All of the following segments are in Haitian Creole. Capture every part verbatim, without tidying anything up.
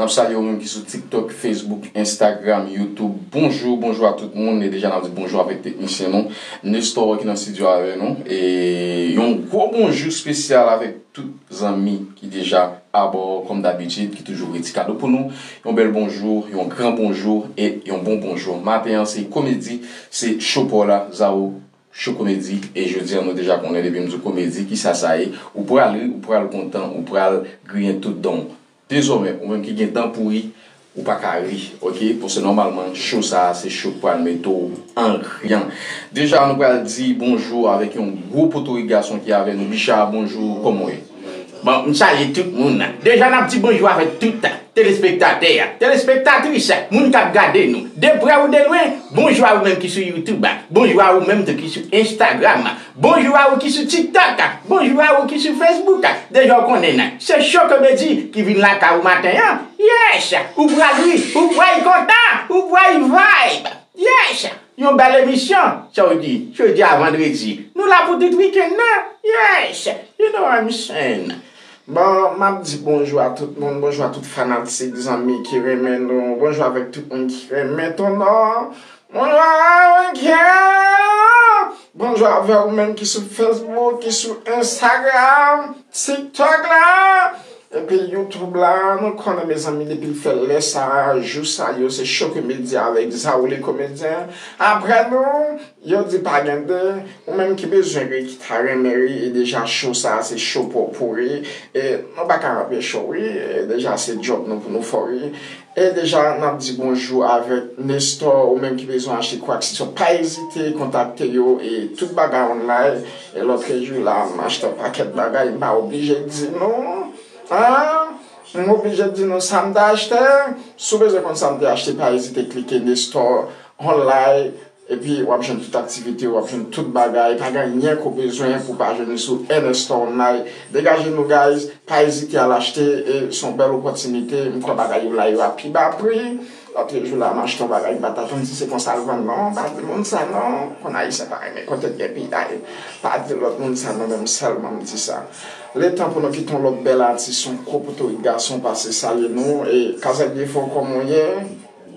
N ap salye ou menm ki sou TikTok, Facebook, Instagram, YouTube. Bonjou, bonjou a tout moun. E deja n ap di bonjou avèk teknisyen nou, Nestor ki nan estidyo avè nou. E yon gwo bonjou espesyal avèk tout zanmi ki deja abò kòm dabitid, ki toujou voye ti kado pou nou. Yon bèl bonjou, yon gran bonjou e yon bon bonjou. Maten an se komedi, se cho pa w la, Zao Cho Komedi. E jodi an nou deja konnen depi m di w komedi, kisa sa ye? Ou pral ri, ou pral kontan, ou pral griyen tout dan w. Dezòmè, ou menm ki gen dan pouri, ou pa ka ri, oke? Paske nòmalman, cho sa a, se cho k pral mete w an griyan. Deja, nou pral di bonjou avèk yon gwo potorik gason ki avè nou. Bicha, bonjou, kòman w ye? Bon, m salye tout moun. Deja, n ap di bonjou avèk tout telespektatè, telespektatris, moun k ap gade nou. De prè ou de lwen, bonjou a ou menm ki sou YouTube. Bonjou a ou menm tou ki sou Instagram. Bonjou a ou ki sou TikTok. Bonjou a ou ki sou Facebook. Deja w konnen, se Cho Komedi ki vin lakay ou maten an. Yes! Ou pral ri, ou pral kontan, ou pral vibe. Yes! Yon bèl emisyon, sa w di, jodi a vandredi. Nou la pou tout wikenn nan. Yes! You know what I'm saying. Bon, m ap di bonjou a tout moun, bonjou a tout fanatik, zanmi ki renmen nou, bonjou avèk tout moun ki renmen Tonò. Bonjou avè w, Ken. Bonjou avè w menm ki sou Facebook, ki sou Instagram, TikTok la, epi YouTube la. Nou konnen, mezanmi, depi l fè lè sa a, jou sa yo, se Cho Komedi avèk Zao le Komedyen. Apre nou, yo di pa gen de. Ou menm ki bezwen ri, ki ta renmen ri, e deja cho sa a, se cho pa w pou ri. E nou pa ka anpeche w ri, e deja se djòb nou pou nou fè w ri. E deja, n ap di bonjou avèk Nestor, ou menm ki bezwen achte kwakseswa, pa ezite kontakte yo, e tout bagay online. E lòt jou la, m achte yon pakèt bagay, m pa oblije di nou. An? M oblije di nou sa m te achte. Si w bezwen konn sa m te achte, pa ezite klike Nestor online. Epi w ap jwenn tout aktivite, w ap jwenn tout bagay. Pa gen anyen ke w bezwen pou w pa jwenn li sou Nestor online. Degaje nou, guys. Pa ezite al achte, e se yon bèl opòtinite. M kwè bagay yo la, yo a pi ba pri. Lòt jou la, m achte yon bagay, m pa t atann si se konsa l vann, non. Pa di moun sa, non. Konn Ayisyen pa renmen kote l gen piyay. Pa di lòt moun sa, non, men m sèlman m di sa. Letan pou nou kite yon lòt bèl atis, yon gwo potorik gason pase salye nou. E Kazèk Defo, kòman w ye?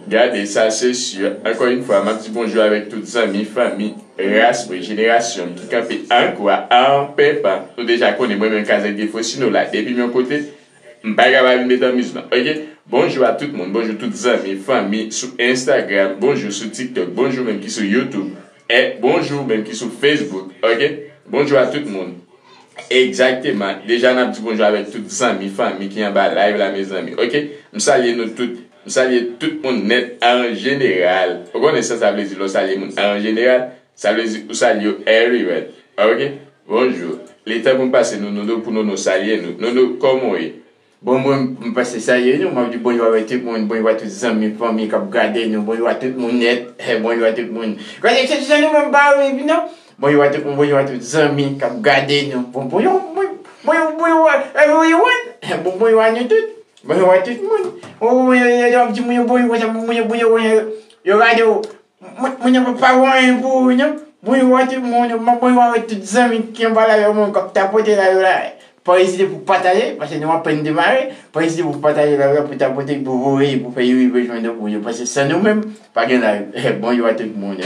Gade sa, se si. Ankò yon fwa, m ap di bonjou avèk tout zanmi, fanmi, ras mwen, jenerasyon m ki kanpe an kwa, an penpan. Nou deja konnen mwen menm Kazèk Defo, si nou la, depi m yon kote, m pa ka pa vin met an miz non, oke? Bonjou a tout moun, bonjou tout zanmi, fanmi sou Instagram, bonjou sou TikTok, bonjou menm ki sou YouTube, e bonjou menm ki sou Facebook, oke? Bonjou a tout moun. Egzakteman. Deja n ap di bonjou avèk tout zanmi, fanmi ki anba live la, mezanmi. Oke? M salye nou tout. M salye tout moun nèt an jeneral. Ou konnen sa sa vle di lè w salye moun an jeneral? Sa vle di ou salye yo everywhere. Oke? Bonjou. Letan pou m pase nou, Nono, pou Nono salye nou. Nono, kòman w ye? Bon, mwen, m pase salye nou, m ap di bonjou avèk tout moun, bonjou a tout zanmi, fanmi k ap gade nou, bonjou a tout moun nèt, bonjou a tout moun. Gade, se, se nou menm pa rive, non? Bonjou a tout moun, bonjou a tout zanmi k ap gade nou. Bon, bonjou, bon, bonjou, bonjou a everyone. Bon, bonjou a nou tout. Bonjou a tout moun. Bon, bon, yo, yo, yo ap di moun yo bonjou konsa, moun yo, moun yo, yo, yo gade w. Mwen, mwen pa wè anyen pou ou, non. Bonjou a tout moun, mwen bonjou avèk tout zanmi ki anba la yo, moun k ap tapote la yo la. Pa ezite pou pataje, paske nou apèn demare. Pa ezite pou pataje la yo, pou tapote, pou voye, pou fè yo rive jwenn nou, pou yo, paske san nou menm, pa gen la yo. Bonjou a tout moun,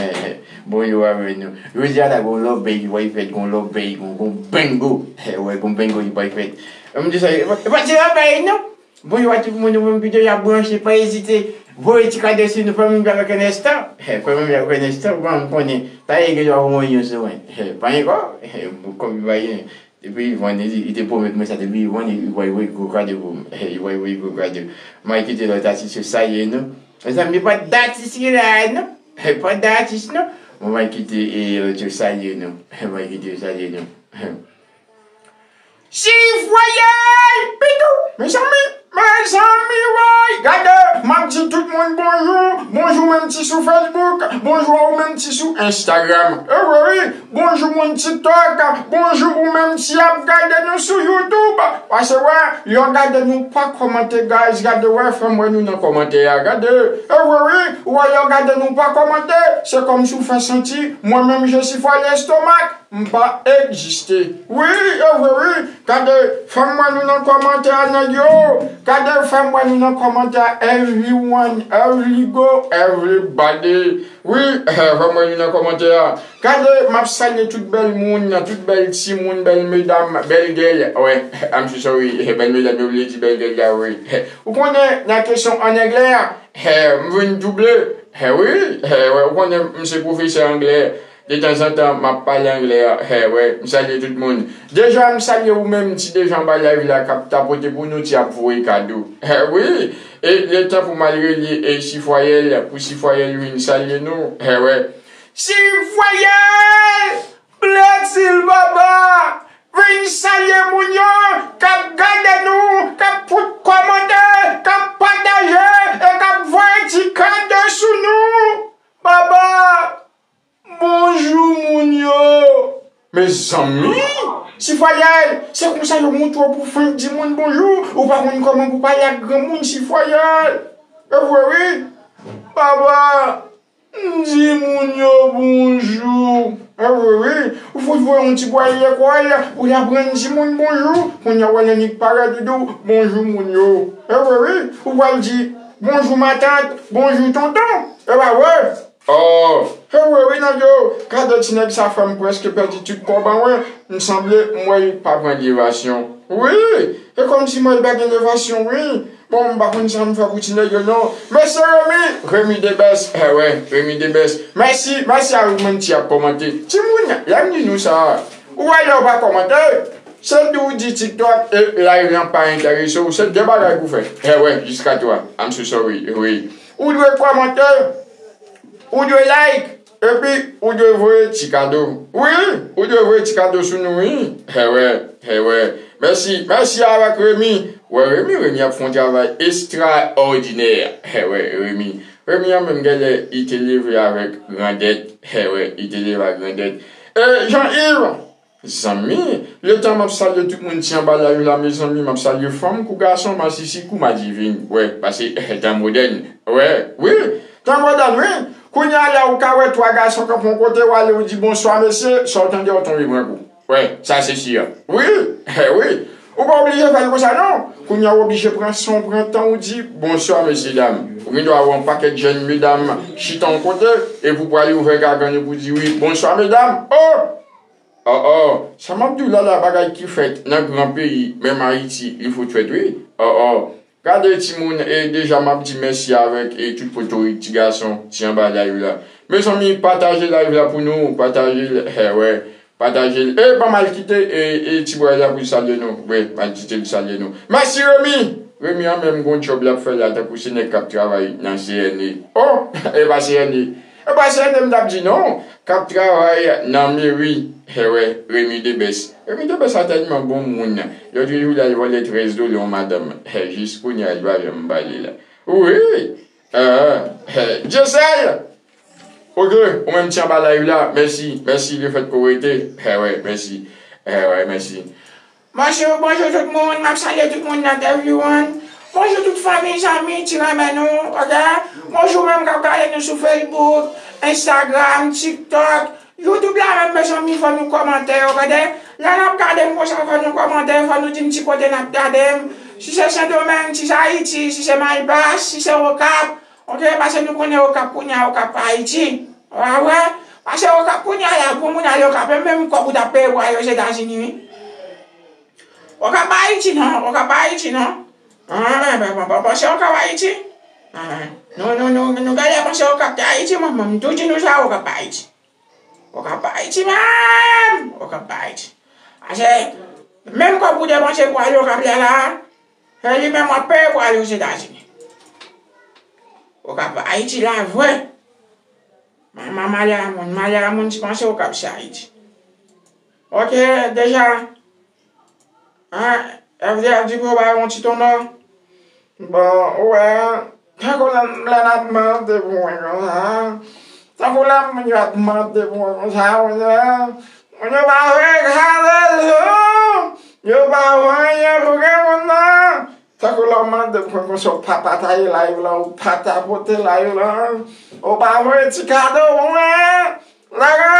bonjou avèk nou. Jodi a la, gon lòbèy ki pral fèt, gon lòbèy, gon, gon bengo. Wè, gon bengo ki pral fèt. M di sa, e pa, e pa ti lòbèy, non. Bonjou a tout moun, ou menm ki deja branche, pa ezite voye ti kado sou nou, fè menm jan avèk Ernesto. Fè menm jan avèk Ernesto, bon, m konnen, ta ye gen dwa voye yon sou mwen. Pa gen kò, kòb li pa gen. Depi li vann, li, li te pwomèt mwen sa, depi li vann, li, li pral voye gwo kado pou mwen. Li pral voye gwo kado. M al kite lòt atis yo salye nou. Mezanmi, pa datis ki la, non. Pa datis, non. Bon, m al kite, e, lòt yo salye nou. M al kite yo salye nou. Si voye! Pitou! Mezanmi! Mezanmi, woy! Gade! M ap di tout moun bonjou! Bonjou, Menm ti sou Facebook, bonjou a ou menm ti sou Instagram. E vre wi, bonjou moun TikTok, bonjou ou menm ti ap gade nou sou YouTube. Paske wè, lè w gade nou pa kòmante, guys, gade wè, fè m wè nou nan kòmantè a. Gade, e vre wi, ou wè lè w gade nou pa kòmante, se kòmsi w fè santi, mwen menm je si fwa lestomak. M pa egziste. Wi, e vre, wi. Gade, fè m wè nou nan kòmantè a, nèg yo. Gade, fè m wè nou nan kòmantè a, everyone, every go, everybody. Wi, fè m wè nou nan kòmantè a. Gade, m ap salye tout bèl moun, tout bèl timoun, bèl medam, bèl gèl. Wè, I'm so sorry, bèl medam, yo vle di bèl gèl la, wi. Ou konnen, nan kesyon an anglè a, m vin double. Wi, wè, ou konnen, m se pwofesè anglè. Detanzantan, m ap pale anglè a. Hè, wè, m salye tout moun. Deja, m salye ou menm, ti Deja anba live la k ap tapote pou nou, ti ap voye kado. Hè, wi, e letan pou m al rele e Sifwayèl, pou Sifwayèl vin salye nou. Hè, wè. Sifwayèl! Black Silver Bar! Vin salye moun yo k ap gade nou, k ap fout kòmantè, k ap pataje, e k ap voye ti kado sou nou. Baba! Bonjou moun yo. Mezanmi, Sifwayèl, se konsa yo montre w pou fenk di moun bonjou, ou pa konn kòman pou pale ak granmoun, Sifwayèl. E vre wi. Baba, m di moun yo bonjou. E vre wi. Ou fout voye yon ti bwa lekòl, ou aprann di moun bonjou. Kounye a w wè nèg pa rèd ou di w bonjou moun yo. E vre wi. Ou pral di bonjou matant, bonjou tonton. E pa vre? Oh, e vre wi nèg yo, gade ti nèg sa fè m prèske pèdi tout kòb an mwen, m sanble m wè li pa pran elevasyon. Wi, e kòmsi m wè li pa gen elevasyon wi. Bon, m pa konn sa m fè pou ti nèg yo non. Mesye Remy, Remy the best, e wè, Remy the best. Mèsi, mèsi a ou menm ti ap kòmante. Timoun, lè m di nou sa, ou wè lè w pa kòmante, se di w di TikTok e live lan pa enterese w, se de bagay pou fè. E wè, jiska twa. I'm so sorry, wi. Ou dwe kòmante, ou dwe like, epi ou dwe voye ti kado. Wi, ou dwe voye ti kado sou nou, wi. Hè, wè, hè, wè. Mèsi, mèsi avèk Remy. Wè, Remy, Remy ap fè yon travay estraòdinè. Hè, wè, Remy. Remy an menm, genlè, li te leve avèk grandèt. Hè, wè, li te leve ak grandèt. E, Jean Yves, Zanmi, letan m ap salye tout moun ti anba live la, mezanmi, m ap salye fanm kou gason, masisi kou madivin. Wè, pase, tan modèn. Wè, wi, tan modèn, wi. Kounye a la, ou ka wè twa gason kanpe yon kote, w ale, ou di, "Bonswa, mesye," sa w tande, w tonbe pran kou. Wè, sa se si an. Wi, wi. Ou pa oblije fè l konsa, non. Kounye a, ou oblije pran san w, pran tan, ou di, "Bonswa, mesye, dam." Ou gen dwa wè yon pakèt jèn medam chita yon kote, epi w prale ouvè gagann ou pou di, "Wi, bonswa, medam." Oh! Oh, oh, sa m ap di w la, la, bagay ki fèt nan gran peyi, menm Ayiti, li fout fèt, wi. Oh, oh. Gade, timoun, e deja m ap di mèsi avèk e tout potorik ti gason, ti anba live la. Mezanmi, pataje live la pou nou, pataje l, hè, wè. Pataje l. E, ban m al kite, e, e ti bway la pou l salye nou. Wi, m al kite l salye nou. Mèsi, Remy! Remy an menm gon djòb l ap fè la, tankou se nèg k ap travay nan C N E. Oh, e pa C N E. E pa C N E m t ap di non. K ap travay nan meri. Hè wè, Remy Debès. Remy Debès sa tèlman bon moun. Lòt jou la, l vòlè trèz dola yon madanm. Hè, jis kounye a, li pa janm pale la. Wi! Hè, hè, Djosèl! Oke, ou menm ti anba live la. Mèsi, mèsi lefèt ke w rete. Hè wè, mèsi. Hè wè, mèsi. Bonjou, bonjou tout moun, m ap salye tout moun nan everyone. Bonjou tout fanmi, zanmi, ti renmen nou, oke? Bonjou menm k ap gade nou sou Facebook, Instagram, TikTok, YouTube la menm, mezanmi, fò nou kòmante, ou tande? Lè n ap gade m konsa, fò nou kòmante, fò nou di m ti kote n ap gade m. Si se Sendomeng, si se Ayiti, si se Malpas, si se Okap, oke? Paske nou konnen Okap kounye a, Okap pa Ayiti. Ou pa wè? Paske Okap kounye a la, pou moun al Okap, e menm kòb ou t ap peye pou al Ozetazini, wi. Okap pa Ayiti non, Okap pa Ayiti non. Ah, pa, pa, pa, panse Okap Ayiti. Ah, nou, nou, nou, nou genlè panse Okap te Ayiti, mwen, mwen, m tou di nou sa, Okap pa Ayiti. Okap pa Ayiti menm! Okap pa Ayiti. Paske, menm kòb ou depanse pou al Okap la, la, se li menm w ap peye pou al Ozetazini. Okap pa Ayiti la, vre. Mwen, mwen, malè a moun, malè a moun ti panse Okap se Ayiti. Oke, deja, an, F D F di pou yo ba yo yon ti tonnè. Bon, ou wè, Tankou lè, lè n ap mande pou mwen konsa. Tankou lè moun yo ap mande pou mwen konsa, moun yo, moun yo pa vle gade nou. Yo pa vle anyen pou granmoun nan. Tankou lè w mande pou mwen konsa, ou pa pataje live la, ou pa tapote live la. Ou pa voye ti kado pou mwen. Laga,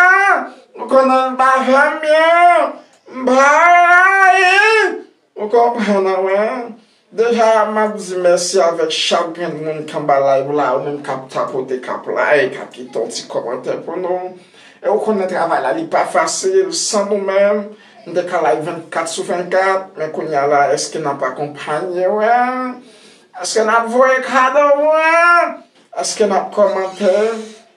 ou konnen m pa fè m byen. M pa rayi. Ou konprann mwen? Deja, m ap di mèsi avèk chak grenn moun k anba live la, ou menm k ap tapote, k ap like, k ap kite yon ti kòmantè pou nou. E ou konnen travay la, li pa fasil, san nou menm, m te ka live vennkat sou vennkat, men kounye a la, èske n ap akonpanye, wè? Èske n ap voye kado, wè? Èske n ap kòmante?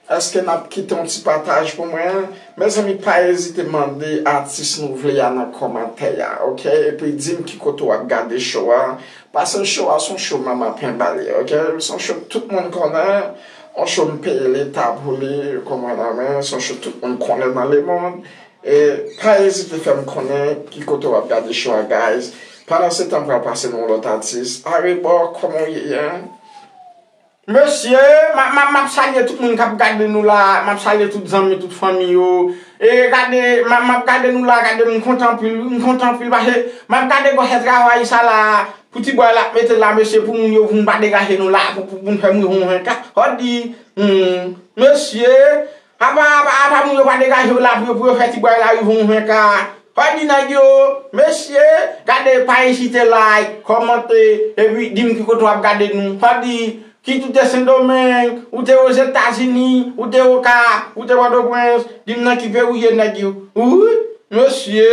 Èske n ap kite yon ti pataj pou mwen? Mezanmi, pa ezite mande atis nou vle a nan kòmantè a, oke? Epi di m ki kote w ap gade show a. Paske show a se yon show manman pen ba l ye, oke? Se yon show tout moun konnen, yon show m peye leta pou li, ou konprann mwen, se yon show tout moun konnen nan lemonn. E pa ezite fè m konnen ki kote w ap gade show a, guys. Pandan se tan, m pral pase nou yon lòt atis. Arebò, kòman w ye, en? Mesye, m ap, m ap, m ap salye tout moun k ap gade nou la, m ap salye tout zanmi, tout fanmi yo. E gade, m ap, m ap gade nou la, gade m kontan anpil, wi, m kontan anpil, paske m ap gade gwosè travay sa la, pou ti bòy la ap mete la, mesye, pou moun yo, pou nou pa degaje nou la, pou, pou, pou nou fè m rive yon venkat. Hòdi, hmm, mesye, apa, apa, apa moun yo pa degaje yo la, pou yo, pou yo fè ti bòy la rive yon venkat. Hòdi nèg yo, mesye, gade, pa ezite like, kòmante, epi di m ki kote w ap gade nou. Hòdi, kit ou te Sendomeng, ou te Ozetazini, ou te Okap, ou te Pòtoprens, di m nan ki peyi w ye, nèg yo. Wi, mesye,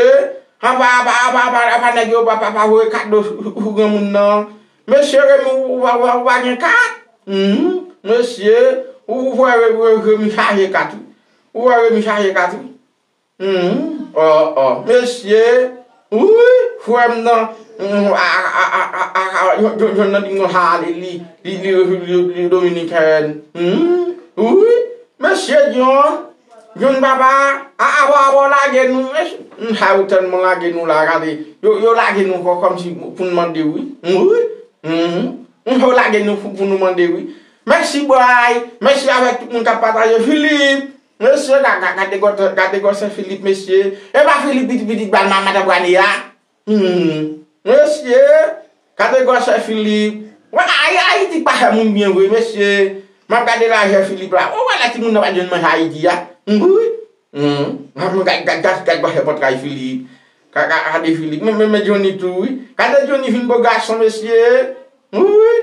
apa, apa, apa, apa, apa nèg yo pa, pa, pa voye kado pou granmoun nan. Mesye Remi, ou, ou, ou, ou pa gen kat? Mhm. Mesye, ou, ou wè Re-, Re-, Remi chaje kat, wi. Ou wè Remi chaje kat, wi. Mhm. Ò, ò. Mesye, wi, frè m nan, mhm, a, a, yon, yon, yon nan di m konsa, li, li, li, li, li, li dominikèn. Mhm. Wi, mesye John, John papa, a, a, a, a, lage nou, mesye. Mhm, sa yo tèlman lage nou la, gade. Yo, yo lage nou kò, kòmsi pou n mande, wi. Mhm, wi. Mhm. Yo lage nou pou, pou nou mande, wi. Mèsi, bòy. Mèsi avèk tout moun k ap pataje. Philippe, mesye, ga-, ga-, gade gwòsè, gade gwòsè Philippe, mesye. E pa Philippe pitit, pitit bal ma-, madanm Rani a. Hmm. Mesye, gade gwòsè Philippe. Wè, Ay-, Ayiti pa fè moun byen vre, mesye. M ap gade lajè Philippe la. Ou wè lè timoun nan pa t jwenn manje Ayiti a? Wi. Hmm. Gade, gade, gade, gade gwòsè pòtray Philippe. Ga-, ga-, gade Philippe. Men, men, men Johnny tou, wi. Gade Johnny vin bo gason, mesye. Wi.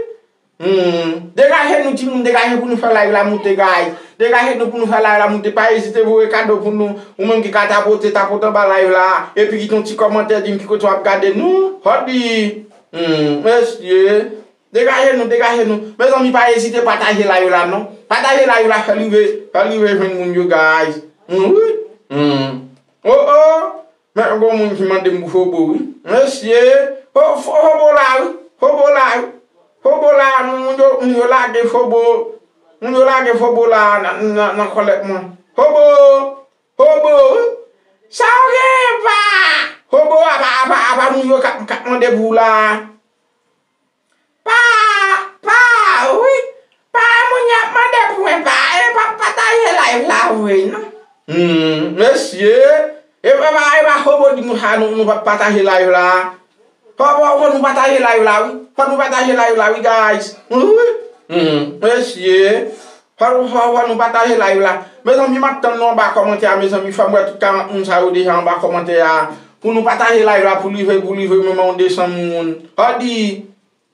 Hmm. Degaje nou, timoun, degaje pou nou fè live la moute, guys. Degaje nou pou nou fè live la moute. Pa ezite voye kado pou nou. Ou menm ki ka tapote, tapote anba live la. Epi kite yon ti kòmantè, di m ki kote w ap gade nou. Hòdi. Hmm, mesye. Degaje nou, degaje nou. Mezanmi, pa ezite pataje live la, non. Pataje live la, fè l rive, fè l rive jwenn moun yo, guys. Hmm, wi. Hmm. Oh, oh. Men, gon moun ki mande m pou Fobo, wi. Mesye, Fo-, Fo-, Fobo la, wi. Fobo la, wi. Fobo la, moun yo, moun yo lage Fobo. Moun yo lage Fobo la nan, nan, nan kòlèt mwen. Fobo! Fobo, wi. Sa w gen, pa? Fobo, apa, apa, apa moun yo k ap, k ap mande pou w la. Pa, pa, wi. Pa, moun y ap mande pou mwen, pa, e pa pataje live la vre, non. Hmm, mesye. E pa, e pa Fobo di nou sa, nou, nou pa pataje live la. Fò, fò, fò nou pataje live la, wi. Fò nou pataje live la, wi, guys. Wi, wi. Hmm, mesye. Fò, fò, fò nou pataje live la. Mezanmi, m ap tann nou anba kòmantè a, mezanmi. Fò m wè tout karant moun sa yo deja anba kòmantè a. Pou nou pataje live la, pou li ve, pou li ve menm yon de san moun. Hòdi.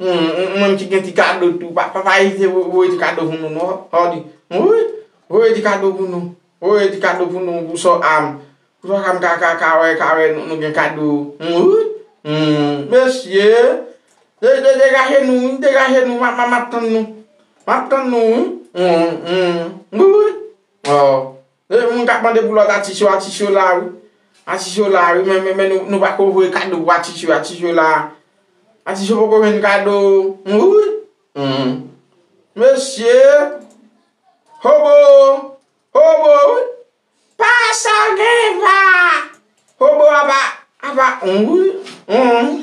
Hmm, ou, ou menm ki gen ti kado tou, pa, pa, pa ezite vo-, voye ti kado pou nou, non. Hòdi. Wi. Voye ti kado pou nou. Voye ti kado pou nou, pou sò a m. Pou sò a m ka, ka, ka wè, ka wè nou, nou gen kado. Hmm, wi. Hmm, mesye. De, de, degaje nou, wi. Degaje nou. M ap, m ap, m ap tann nou. M ap tann nou, wi. Hmm, hmm. Wi, wi. Ò. E, moun k ap mande pou lòt atis yo, atis yo la, wi. Atis yo la, wi. Men, men, men nou, nou pa ko voye kado pou atis yo, atis yo la. Atis yo poko jwenn kado. Wi. Hmm. Mesye. Hobo. Hobo, wi. Pa sa gen pa. Hobo apa, apa, wi. Hmm.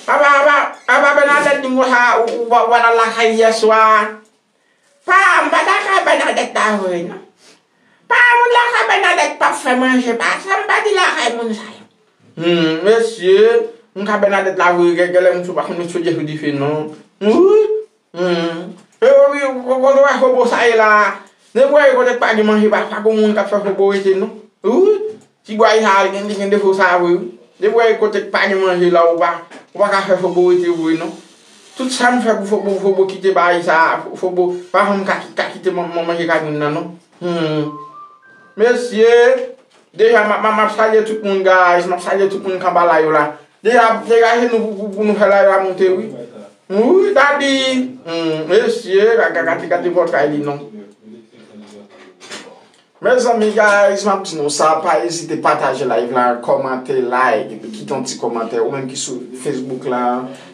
Apa, apa, apa Bènadèt di m konsa, ou, ou, ou, ou pa t al la Ay, yè swa. Pa, m pa ta kay Bènadèt la vre, non. Pa, moun lakay Bènadèt p ap fè manje, pa sa m pa di lakay moun sa yo. Hmm, mesye, m ka Bènadèt la vre, gen, gen lè m sou pa konn met sou dye sou dife, non. Wi. Hmm. E wi, kote w wè fobo sa ye la? Depi w wè kote k pa gen manje, pa, pa gon moun k ap fè fobo rete, non. Wi. Ti bway sa a, li gen, li gen defo sa a vre, wi. Depi w wè kote k pa gen manje la, ou pa, ou pa ka fè fobo rete vre, non. Tout sa m fè pou fobo, fobo kite bagay sa a, fobo, pa janm ka, ka kite man, man, manje kay moun nan, non. Hmm. Mesye, deja, m ap, m ap, m ap salye tout moun, guys. M ap salye tout moun k anba la yo la. Deja, degaje nou pou, pou, pou nou fè la yo a monte, wi. Wi, daddy. Hmm, mesye, gade, gade, gade pòtray li, non. Mezanmi, guys, m ap di nou sa, pa ezite pataje live la, kòmante, like, epi kite yon ti kòmantè. Ou menm ki sou Facebook la,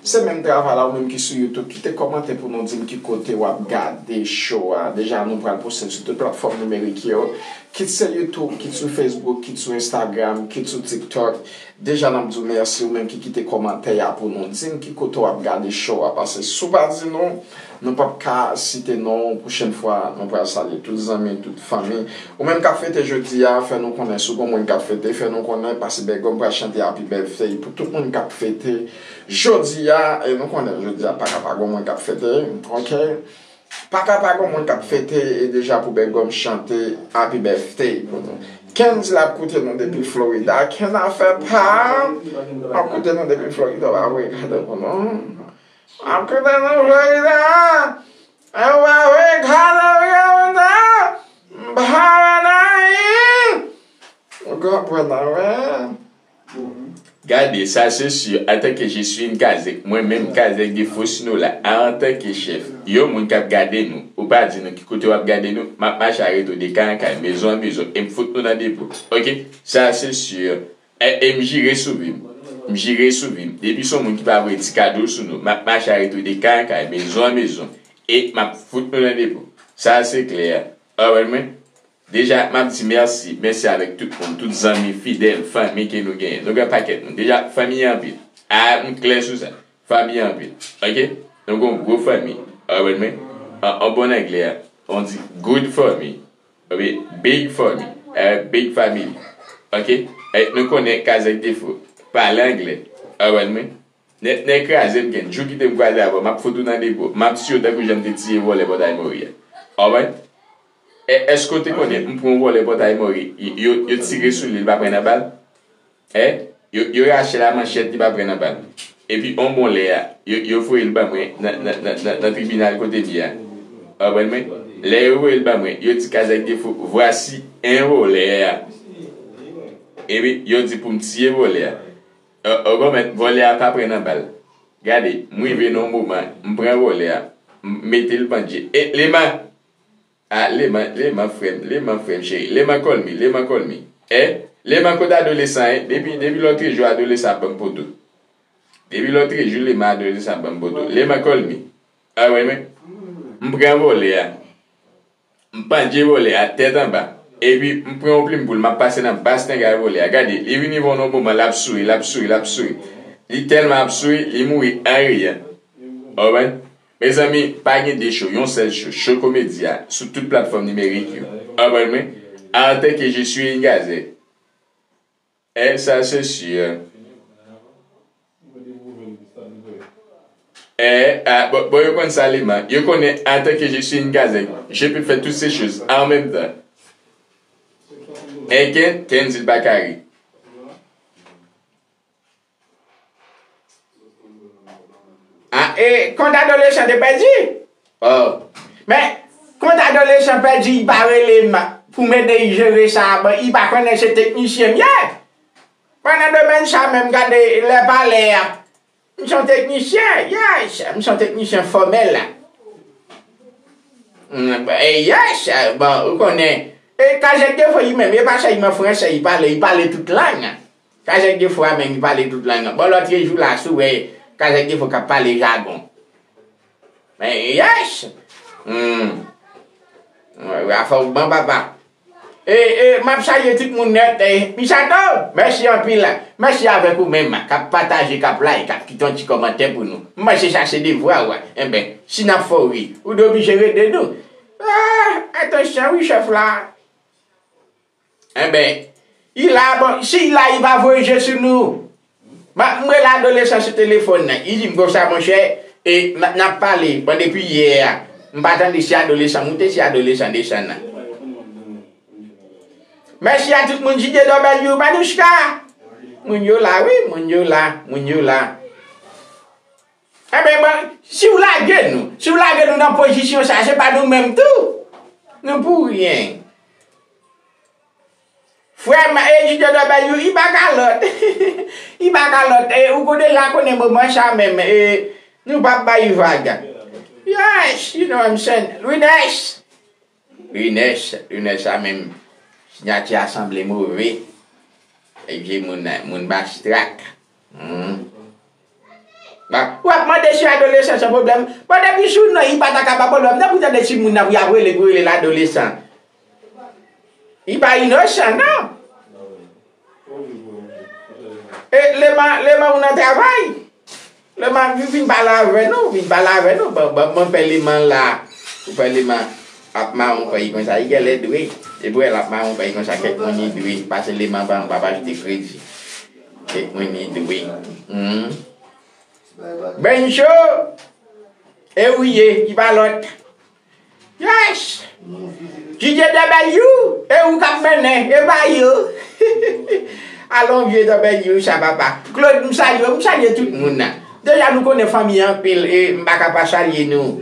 se menm travay la, ou menm ki sou YouTube, kite kòmantè pou nou di m ki kote w ap gade show a. Deja, nou pral poste l sou tout platfòm nimerik yo, kit se YouTube, kit sou Facebook, kit sou Instagram, kit sou TikTok. Deja, n ap di w mèsi, ou menm ki kite kòmantè a pou nou di n ki kote w ap gade show a, paske si w pa di nou, nou p ap ka site non w. Pwochèn fwa, nou pral salye tout zanmi, tout fanmi. Ou menm k ap fete jodi a, fè nou konnen si w gon moun k ap fete, fè nou konnen, paske Bègòm pral chante Happy Birthday pou tout moun k ap fete jodi a. E nou konnen jodi a pa ka pa gon moun k ap fete, oke? Pa ka pa gon moun k ap fete, e deja pou Bègòm chante Happy Birthday pou nou. Kenz la ap koute nou depi Florida. Kenz afè pa ap koute nou depi Florida, w ap regade pou nou. Ap koute nou Florida. E w ap regade pou nou. M pa wè nan. Ou konprann, wè. Gade, sa se si, antanke je suis une kazèk, mwen menm kazèk de Faustino la, antanke chèf, yon moun k ap gade nou, ou pa di nou ki kote w ap gade nou, m ap mache a reto de kay an kay, mezon an mezon, e m fout nou nan depo. Oke? Sa se si. E, e m jire sou vi m. M jire sou vi m. Depi se yon moun ki pa voye ti kado sou nou, m ap mache a reto de kay an kay, mezon an mezon, e m ap fout nou nan depo. Sa se klè. Ou konprann mwen? Deja, m ap di mèsi, mèsi avèk tout moun, tout zanmi fidèl, fanmi ke nou genyen. Nou gen pakèt moun. Deja, fanmi an anpil. A, m klè sou sa. Fanmi an anpil. Oke? Nou gen yon gwo fanmi. Ou konprann mwen? An, an bon anglè a, on di good family. Oubyen big family. A, big family. Oke? E, nou konnen kazèk defo pale anglè. Ou konprann mwen? Nèg, nèg kraze m, Kenn. Jou kite m kwaze avè w, m ap fout ou nan depo. M ap tiye w tankou jan m te tiye vòlè Pòtay Mori a. Ou konprann? E, èske w te konnen m pran yon vòlè Pòtay Mori, y-, yo, yo tire sou li, li pa pran nan bal? E, yo, yo rache lamanchèt, li pa pran nan bal. Epi, on bon lè a, yo, yo voye l ban mwen nan, nan, nan, nan, nan tribinal kote m ye a. Ou konprann mwen? Lè yo voye l ban mwen, yo di kazèk defo, voici un voleur. Epi, yo di pou m tiye vòlè a. Ou, ou konprann, vòlè a pa pran nan bal. Gade, m rive nan yon moman, m pran vòlè a, m mete l pandye. E, Lema! A, Lema, Lema frè m, Lema frè m cheri, Lema call me, Lema call me. E, Lema kot adolesan, e, depi, depi lòtrejou adolesan ap ban m poto. Depi lòtrejou Lema adolesan ap ban m poto. Lema call me. A, wè mwen. M pran vòlè a. M pandye vòlè a tèt anba. Epi, m pran yon plim poul, m ap pase nan bas nèg a vòlè a. Gade, li vin rive yon moman, l ap souri, l ap souri, l ap souri. Li tèlman ap souri, li mouri an riyan. Ou konprann? Mezanmi, pa gen de show, yon sèl show, Show Komedi a, sou tout platfòm nimerik yo. Ou konprann mwen? Antanke je suis une kazèk. E, sa se si. E, a, bon, bon, yo konn sa, Lema. Yo konnen, antanke je suis une kazèk, je peux faire toutes ces choses en même temps. E, Ken, Ken di l pa ka ri. A, e, kont adolesan te pèdi? Oh. Men, kont adolesan pèdi, li pa rele m pou m ede l jere sa, bon, li pa konnen se teknisyen m ye. Pandan domèn sa menm, gade lè palè a. M se yon teknisyen, yes, m se yon teknisyen fòmèl la. Mm, e yes, bon, ou konnen. E kazèk defo li menm, e pa sèlman fransè, li pale, li pale tout lang. Kazèk defo a menm, li pale tout lang. Bon, lòtrejou la, si w wè kazèk defo k ap pale jagon. Men, yes! Hmm. Wè, wè, afè w bon, papa. E, e, m ap salye tout moun nèt. E, Misato, mèsi anpil. Mèsi avèk ou menm k ap pataje, k ap like, k ap kite yon ti kòmantè pou nou. M panse sa se devwa w. Enben, si n ap fè w ri, ou dwe oblije rele nou. Ah, atansyon wi, chèf la. Enben, li la, bon, si li la, li pa voye je sou nou. M ap, m rele adolesan sou telefòn nan. Li di m konsa, monchè, e, n, n ap pale, bon, depi yè a. M pa tande si adolesan moute, si adolesan desann nan. Mèsi a tout moun, J D W, Manouchka. Moun yo la, wi, moun yo la, moun yo la. Enben, bon, si w lage nou, si w lage nou nan pozisyon sa, se pa nou menm tou. Nou pou ryen. Frè m, e, J D W, li pa kalòt. Li pa kalòt. E, ou ko deja konnen moman sa menm. E, nou p ap bay vag. Yes, you know what I'm saying. Louinès. Louinès, Louinès sa menm. Siyati a sanble move. E vye moun, moun Bastrak. Hmm. Ba, w ap mande si adolesan san pwoblèm. Bon, depi sou non, li pa ta ka pa pwoblèm. Nan pou tande timoun nan pou y ap rele, pou rele l adolesan. Li pa inosan, non. E, Leman, Leman ou nan travay? Leman, vin, vin pale avè nou, vin pale avè nou. Bon, bon, bon, pè Leman la. Ou pè Leman ap mawon kò li konsa, li genlè dwe. Epi w wè l ap mawon kò li konsa, kèk moun li dwe. Pase Leman pa, pa, pa achte kredi. Kèk moun li dwe. Hmm. Bencho, e ou ye, ki pa lòt. Yes! J D W, e ou k ap mennen, e pa yo. Alon vye W sa papa. Claude, m salye w, m salye tout moun nan. Deja nou konnen fanmi an anpil, e m pa ka pa salye nou.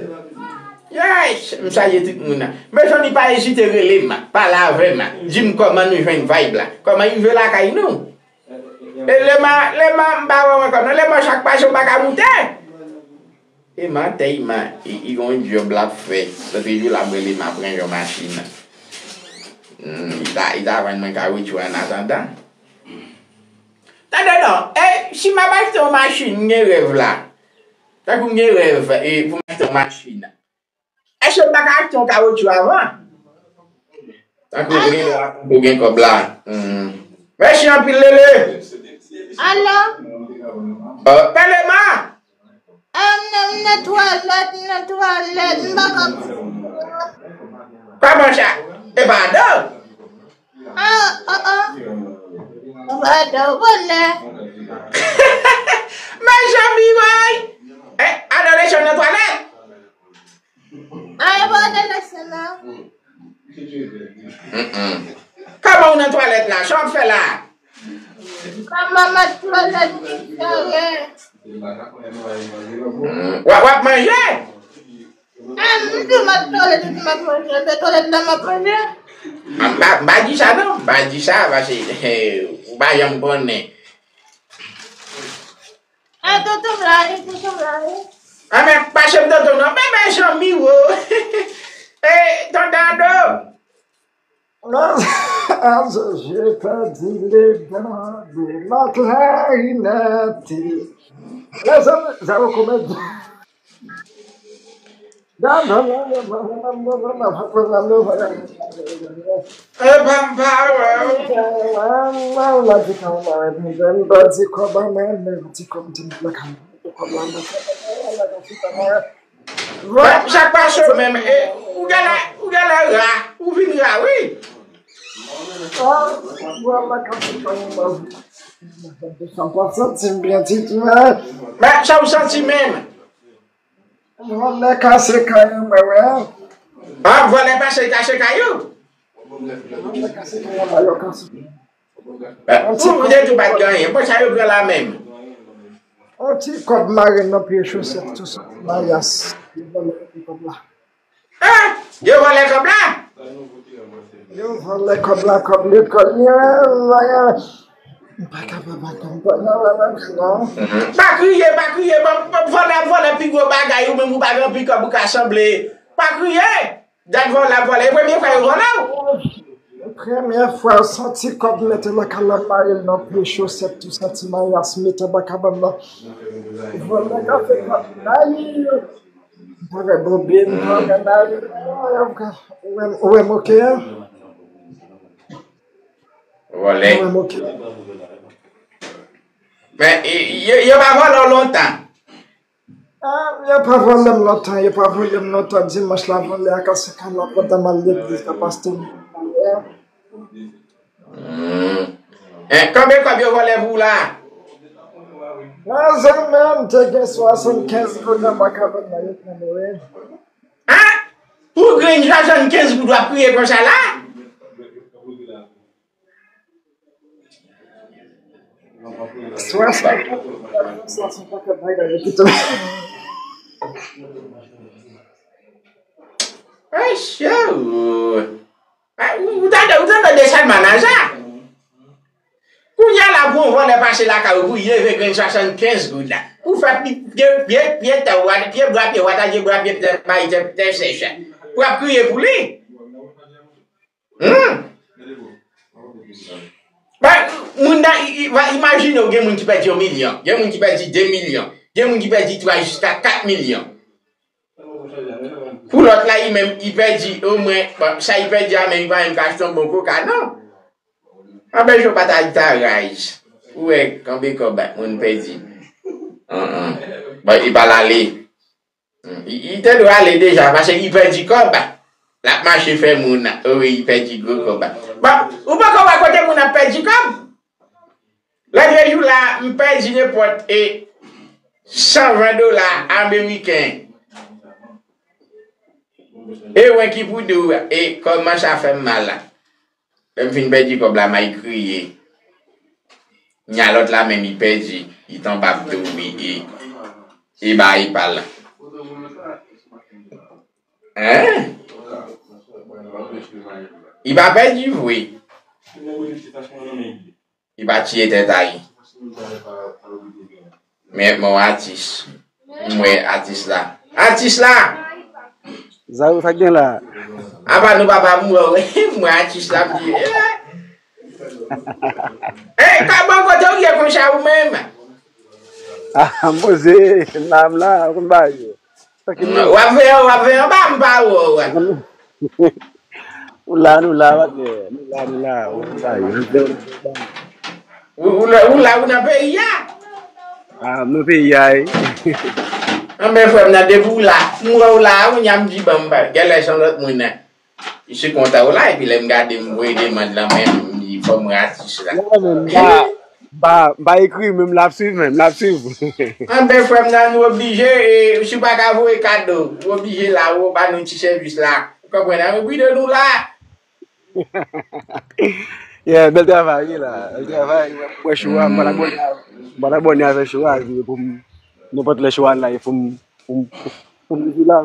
Yes, m salye tout moun nan. Mezanmi, pa ezite rele m, pale avè m, di m kòman nou jwenn vibe la. Kòman rive lakay nou? E Leman, Leman, m pa wè w ankò non. Leman, chak pase w pa ka moute. E mantè, Leman, li, li gon djòb l ap fè. Lòt jou l ap rele m ap range yon machin. Hmm, li ta, li ta vann mwen kawotchou an atandan. Tande non, e, si m ap achte yon machin, m gen rèv la. Tankou m gen rèv, e, pou m achte yon machin. Èske m pa ka achte yon kawotchou avan? Tankou gen, tankou gen kòb la. Hmm. Mèsi anpil, Lele. Alo? Pè Leman! Ah, m nan, m nan twalèt, m nan twalèt, m pa ka. Kòman sa? E pa adan? Ah, ah, ah. E pa adan, vòlè. Mezanmi, woy! E, adan leson nan twalèt? Ay, pa adan leson nan. Mm-mm. Kòman w nan twalèt la? Sa w ap fè la? Kòman m nan twalèt, m fè anyen. Mm, w ap, w ap manje? Ah, m di m ap twalèt, m ap manje. Mwen twalèt la, m ap manje. Ah, m pa, m pa di sa non, m pa di sa, paske, eh, ou pa janm konnen. Ah, tonton m la, wi, tonton m la, wi. Ah, men, pa chanm tonton non, men, men, janmi wo. Eh, tonton Ado. J'ai perdu les dents de ma clarinette. Mezanmi, sa yo komedi. E pa m pa wè w. Chak pa sou menm, e, ou genlè, ou genlè ra, ou vin ra, wi. Men sa w santi menm? Vòlè kase kay an, mwen wè. Ah, vòlè pase kase kay ou? Vòlè kase kay an, mwen wè, yo kase. Ou, ou te di w pa t gen anyen. Bon, sa yo pran la menm. On ti kòb mare nan pye chosèt, tou sa. Mayas. Yo vòlè ti kòb la. Ah! Yo vòlè kòb la? Yo vòlè kòb la, kòb lekòl. Yo vòlè. M pa kapab atann, pa nan la nan non. Pa kriye, pa kriye, bon, bon, vòlè ap vòlè pi gwo bagay, ou menm ou pa gen anpil kòb ou ka sanble. Pa kriye! Dat vòlè ap vòlè, e premye fwa yo vòlè w? Premye fwa, santi kòb mete lakay la, mare l nan pye chosèt, tou santi mayas, mete bò kabann nan. Vòlè ka fè kòb, ayi! M pa wè bobin, m pa wè naj. Ou wè m, ou wè m oke a? Vòlè. Mwen, ok. Men, e, yo, yo pa vòlè w lontan. Ah, yo pa vòlè m lontan, yo pa vòlè m lontan. Dimanch la, vòlè a ka se ka la pandan m al legliz la, pastè m. Hmm. Eh, konbyen kòb yo vòlè pou w la? Manzè menm te gen swasannkenz goud nan bank avè m nan, yo pran mwen. Ah! Pou grenn swasannkenz goud w ap kriye konsa la? Swasannkenz goud nan bank avè m nan, yo pito. Ay, show. Ah, ou, ou tande, ou tande de Salman Aza? Kounye a la, pou yon vòlè pase lakay ou, pou leve grenn swasannkenz goud la. Pou fè pi-, pye, pye, pye tè w, pye bwa, pye wata, pye bwa, pye tè mayi, tè, tè sèch. Pou ap kriye pou li. Hmm. Ba, moun nan, i, i, va, imajine w, gen moun ki pèdi yon milyon, gen moun ki pèdi de milyon, gen moun ki pèdi twa jiska kat milyon. Pou lòt la, li menm, li pèdi omwen, bon, sa li pèdi a menm, li pa menm ka achte yon bon koka, non. Anben, Joe pa ta, li ta raz. Ou wè, kanpe kòb, moun pèdi. An, an. Bon, li pa l ale. Li, li te dwe ale deja, paske li pèdi kòb. L ap mache fè moun, o wi, li pèdi gwo kòb. Bon, ou poko wè kote moun ap pèdi kòb? Lòt jou la, m pèdi nenpòt e san ven dola ameriken. E mwen ki pou di w, e kòman sa fè m mal la. Lè m fin pèdi kòb la, m al kriye. Nya lòt la menm, li pèdi, li tonbe ap douri, e, e ba e pa la. Hein? Li pa pèdi vre. Li pa tiye tèt a li. Men, men yon atis. M wè atis la. Atis la! Zayou, sa k gen la? Apa nou papa m wè w. M wè atis la, m di, eh! Eh, ka bon kote w ye konsa ou menm? Ah, m poze, m la, m la, ou konn bagay yo. Tranquillement. W ap veye, w ap veye anba, m pa wè w. Nou la, nou la, patnè. Nou la, nou la. Ou la, ou la, ou la, ou nan peyi a? Ah, m nan peyi a, wi. Anben, frè m nan, depi w la, m wè w la, ou nyan m di ban m ba. Genlè se yon lòt moun nan. Misye kontan w la, epi lè m gade, m voye demann lan, men m di fò m wè atis la. Non, men m pa, m pa, m pa ekri, men m la ap swiv, men m la ap swiv. Anben, frè m nan, nou oblije, e, si w pa ka voye kado, ou oblije la, ou ba nou ti sèvis la. Ou konprann, anben, bri de nou la. Yeah, bèl travay, wi, la. Bèl travay. Mwen, show a, m pa t abòne, m pa t abòne avèk show a, pou m, nenpòt lè show a la, e pou m, pou m, pou m, pou m di la.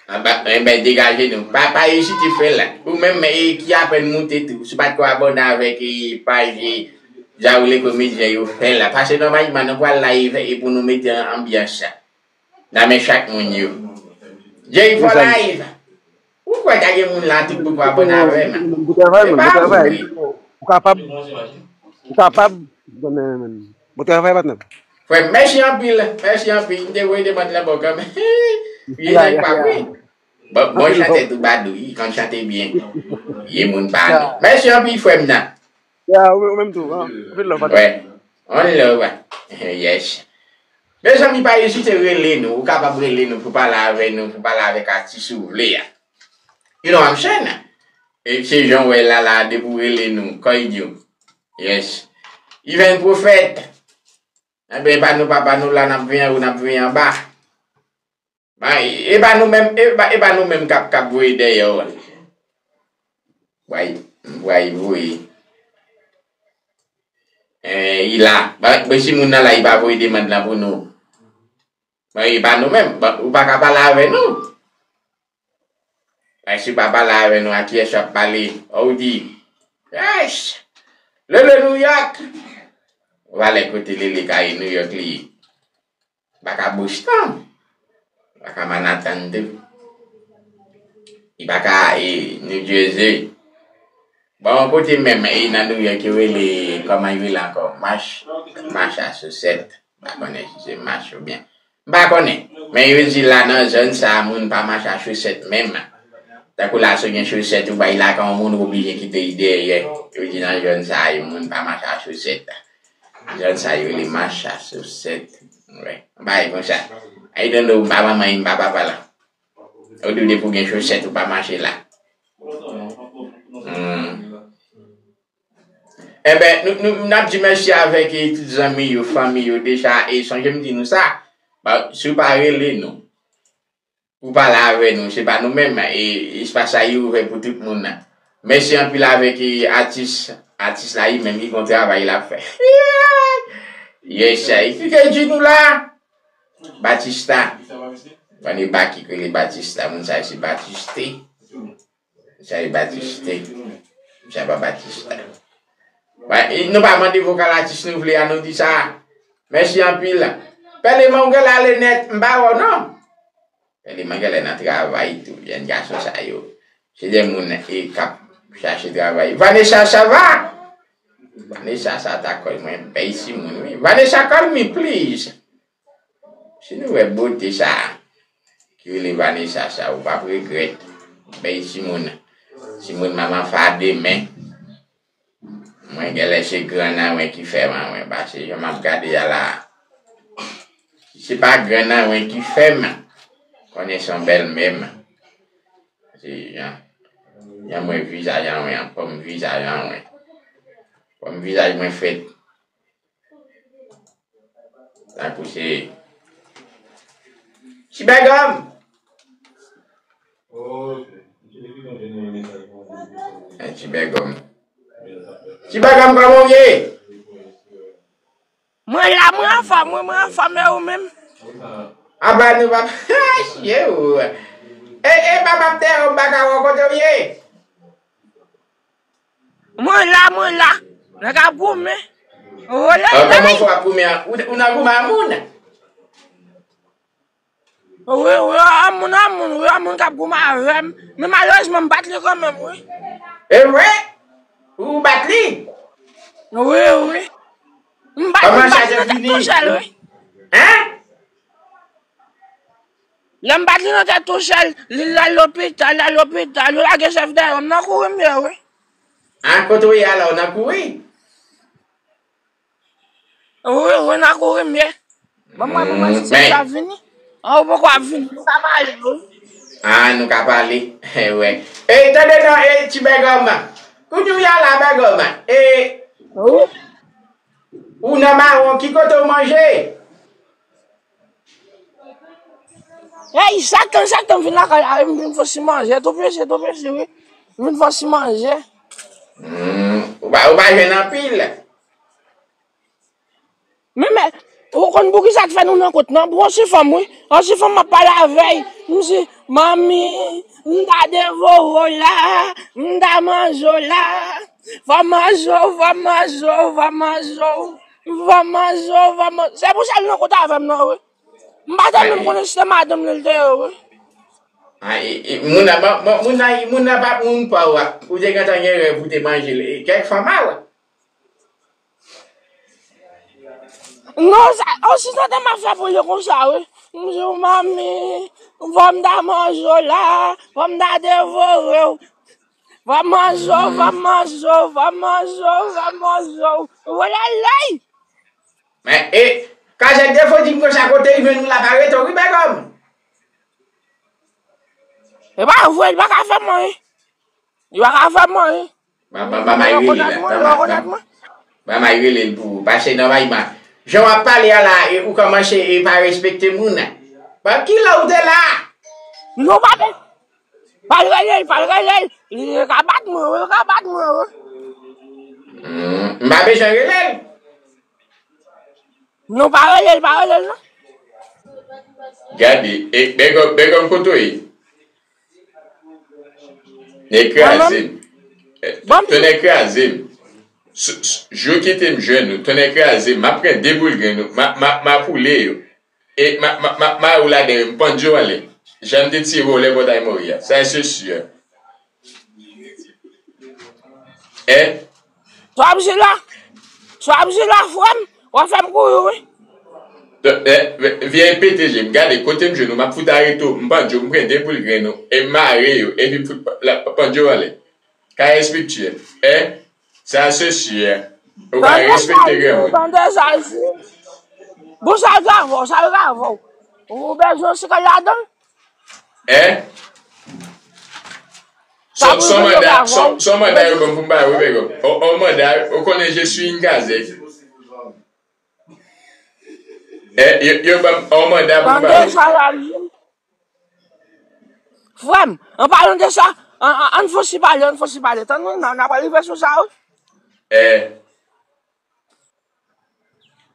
Anba, enben, degaje nou. Pa, pa ezite fè l. Ou menm, e, ki apèn moute tou. Si w pa t ko abòne avèk, e, paj, e, Jaoule Komedyen yo, fè l. Paske nòmalman, nou pral live, e pou nou mete an, anbyans sa. Nan men chak moun yo. Jay for live. Ou kwè ta gen moun la tout pou abòne avè m? Bon travay, man, bon travay. Ou kapab, ou kapab, bon travay, patnè. Frè m, mèsi anpil, mèsi anpil. M te voye demann lan bò kanmenm. Vye nèg pa vre. Bon, bon chantè toubadou, li konn chante byen. Vye moun pa nou. Mèsi anpil, frè m nan. Ya, ou, ou menm tou, hein? Anpil love, patnè. Wè. On love. Yes. Mezanmi, pa ezite rele nou. Ou kapab rele nou pou pale avè nou, pou pale avèk atis ou vle a. You know what I'm saying? E se jan w wè la, la, depi w rele nou, call you. Yes. Even Prophet. Enben, e pa nou papa nou la, n ap veye anwo, n ap veye anba. Bay, e pa nou menm, e pa, e pa nou menm k ap, k ap voye dèyè w. Bay, bay voye. Eh, li la. Bay, bay si moun nan la, li pa voye demann lan pou nou. Bay, e pa nou menm. Bay, ou pa ka pale avè nou. Bay, si w pa pale avè nou, a kiyès w ap pale? Ou di, yes! Lele New York! Valè kote Lele ka ye, New York li ye. Baka Boston. Baka Manhattan tou. Li baka, e, New Jersey. Bon, kote menm, e, nan New York, yo rele, kòman yo rele ankò? Mach-, Massachusetts. M pa konnen si se Mach oubyen. M pa konnen. Men yo di la nan zòn sa a, moun pa Massachusetts menm. Tankou la, si w gen chosèt, ou bay lakay yon moun, ou oblije kite l dèyè. Yo di nan zòn sa a, yon moun pa mache ak chosèt. Zòn sa a, yo rele mache ak chosèt. Wè. Yon bagay konsa. I don't know, m pa manman, m pa papa la. Ou di w depi w gen chosèt, ou pa mache la. Hmm. Enben, nou, nou, n ap di mèsi avèk, e, tout zanmi yo, fanmi yo deja, e sonje m di nou sa, ba, si w pa rele nou, pou pale avè nou, se pa nou menm, e, espas la, li ouvè pou tout moun nan. Mèsi anpil avèk, e, atis, atis la, li menm, li gon travay l ap fè. Yes, sir. Ki te di nou la? Batista. Vanny Baki ki rele Batista, moun sa yo se Batiste. Sa e Batiste. Sa pa Batista. Ba, e, nou pa mande vokal atis nou vle a, nou di sa. Mèsi anpil. Pèleman, ou genlè ale nèt, m pa wè w non. Pèleman genlè nan travay tou, jèn gason sa yo. Se de moun, e, k ap chache travay. Vanessa, ça va? Vanessa, sa ta kòl mwen, bèy timoun, wi. Vanessa, call me, please. Si nou wè bote sa a, ki rele Vanessa sa, ou p ap regrèt. Bèy timoun, timoun manman fè a de men. Mwen genlè se gran nan mwen ki fè m an mwen, paske jan m ap gade a la, si se pa gran nan mwen ki fè m, konnen se yon bèl menm. Se jan, jan mwen vizaj an mwen, an fòm vizaj an mwen. Fòm vizaj mwen fèt. Tankou se Ti Bègòm. Eh, Ti Bègòm. Ti Bègòm, kòman w ye? Mwen la, mwen anfòm, mwen, mwen anfòm, e ou menm? Apa nou pa ye ou. E, e, papa m te ou baka wè kote w ye. Mwen la, mwen la. Nèg ap goumen. Rele. Ah, kòman fò ap goumen an? Ou, ou nan goumen a moun? Wi, wi, a moun, a moun, wi, a moun k ap goumen avè m. Men malerezman, m bat li kanmenm, wi. E vre? Ou bat li? Wi, wi. M bat, m bat li nan tèt tou sèl, wi. Hein? Lè m bat li nan tèt tou sèl, li l al lopital, l al lopital, yo lage chèf dèyè m nan kouri m ye, wi. A, kote w ye a la, w nan kouri? Wi, wi, nan kouri m ye. Ban m wè pou mwen si m ka vini. An, ou poko ap vini, nou ka pale, wi. A, nou ka pale, wè. E, tande non, e, Ti Bègòm. Kounye w ye a la, Bègòm. E, ou nan mawon, ki kote w manje? Ey, chak tan, chak tan m vin lakay la, m vin fon ti manje, tou piti, tou piti, wi. M vin fon ti manje. Hmm, ou pa, ou pa jwenn anpil? Men, men, ou konn poukisa t fè nou nan kont, non? Pou yon ti fanm, wi. Yon ti fanm m ap pale avè l. M di, manmi, m ta devore w la, m ta manje w la. Fò m manje w, fò m manje w, fò m manje w. Fò m manje w, fò m manje w. Se pou sa l nan kont avè m, non, wi. M pa te menm konnen si se madanm li te ye, wi. A, e, e, moun nan, moun nan, moun nan pa moun pa w. Ou te gentan gen rèv ou te manje l. E, kèk fanm a w. Non, sa, o, si tande m ap fè pou li konsa, wi. M di w, manmi, fò m ta manje w la, fò m ta devore w. Fò m manje w, fò m manje w, fò m manje w, fò m manje w. Wolalay! Men, e, kazèk defo di m konsa kote l jwenn ou la pa rete w, wi, Bègòm. E pa vre, li pa ka fè m anyen. Li pa ka fè m anyen. Ba, ba, ba, bay rele la. Ba, ba, ba, ba, bay rele l pou ou. Pase nòmalman. Jan w ap pale a la, e, ou kòmanse, e, pa respekte moun nan. Ba, kilè ou te la? Non, pa, pa rele l, pa rele l. Li ka bat mwen, wi, li ka bat mwen, wi. Hmm, m pa bezwen rele l. Non, pa rele l, pa rele l, non. Gade, e, Bègòm, Bègòm kote w ye? Nèg kraze m. Tonnè kraze m. Jou kite m jwenn ou, tonnè kraze m. M ap pran de boul grenn ou. M a, m a, m ap woule yo. E m a, m a, m a, m a ou ladan yo, m pann yo anlè. Jan m te tire w lè bòtay mori a. Sa se si. Hein? Twòp jila. Twòp jila, frè m. W ap fè m kouri, wi. Eh, eh, vye pete je m, gade kote m jwenn ou, m ap fout arete w, m pandje w, m pran de boul grenn ou, e m mare yo, epi m fout pa- la- pandje w anlè. Ka respekte w. Eh, sa se si, eh. Ou pa respekte granmoun. Tande sa isi. Bon, sa grave, sa grave. Ou bezwen se ka ladan? Eh? Son, son manda, son, son manda yo ban m pou m ba yo, wi, bègòm. On, on manda, ou konnen je suis une gazette. Eh, yo, yo ban m on manda pou m ba yo. Frè m, an palan de sa, an, an, ann fon ti pale, ann fon ti pale. Tann nou, n a, n a pral rive sou sa, wi. Eh.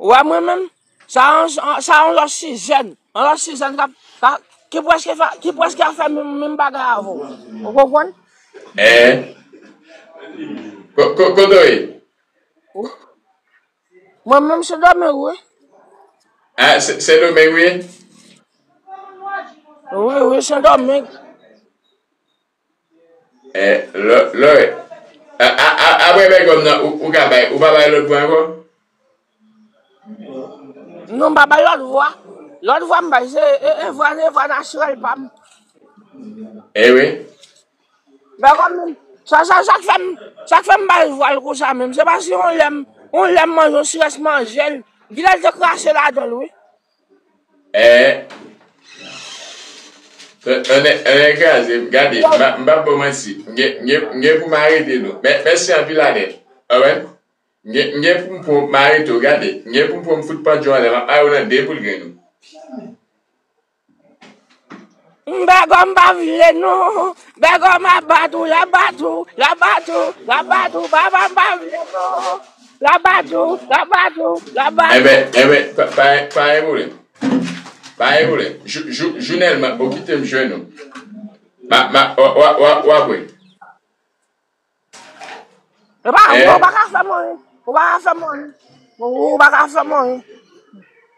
Wè mwen menm, sa yon, sa yon lòt sijè, yon lòt sijè k ap, ka- ki prèske fè, ki prèske ap fè menm, menm bagay avè w. Ou konprann? Eh. Ko- ko- Kote w ye? Mwen menm se Domeng, wi. Ah, se, se Domeng, wi. Wi, wi, se Domeng. Eh, lò, lò, a- a- a- apre bègòm nan, ou, ou ka bay, ou pa bay lòt vwa ankò? Non, m pa bay lòt vwa. Lòt vwa m bay, se e, e vwa, e vwa natirèl pa m. Eh wi. Bègòm, sa, sa, sa k fè m, sa k fè m bay vwa l konsa menm, se paske yon lè m, yon lè m manje, yon sirès manje l, gilè l te krache ladan l, wi. Eh. Ann, ann kraze m. Gade, m pa- m p ap ba w manti. M gen, m gen, m gen pou m arete nou. Mè- mèsi anpil, Anèl. Anwen. M gen, m gen pou m pran, m arete w. Gade, m gen pou m pran, m fout pandye w anlè. M ap mare w nan de boul grenn ou. Bègòm pa vle non. Bègòm ap bat ou, l ap bat ou, l ap bat ou, l ap bat ou. Papa m pa vle non. L ap bat ou, l ap bat ou, l ap bat ou. Enben, enben, pa, pa, pa gen pwoblèm. Pa gen pwoblèm. Jou, jou, jou Nèlman, ou kite m jwenn ou. Ma, ma, w, w, w, w ap wè. Ou pa, ou pa ka fè m anyen. Ou pa ka fè m anyen. Ou, ou pa ka fè m anyen.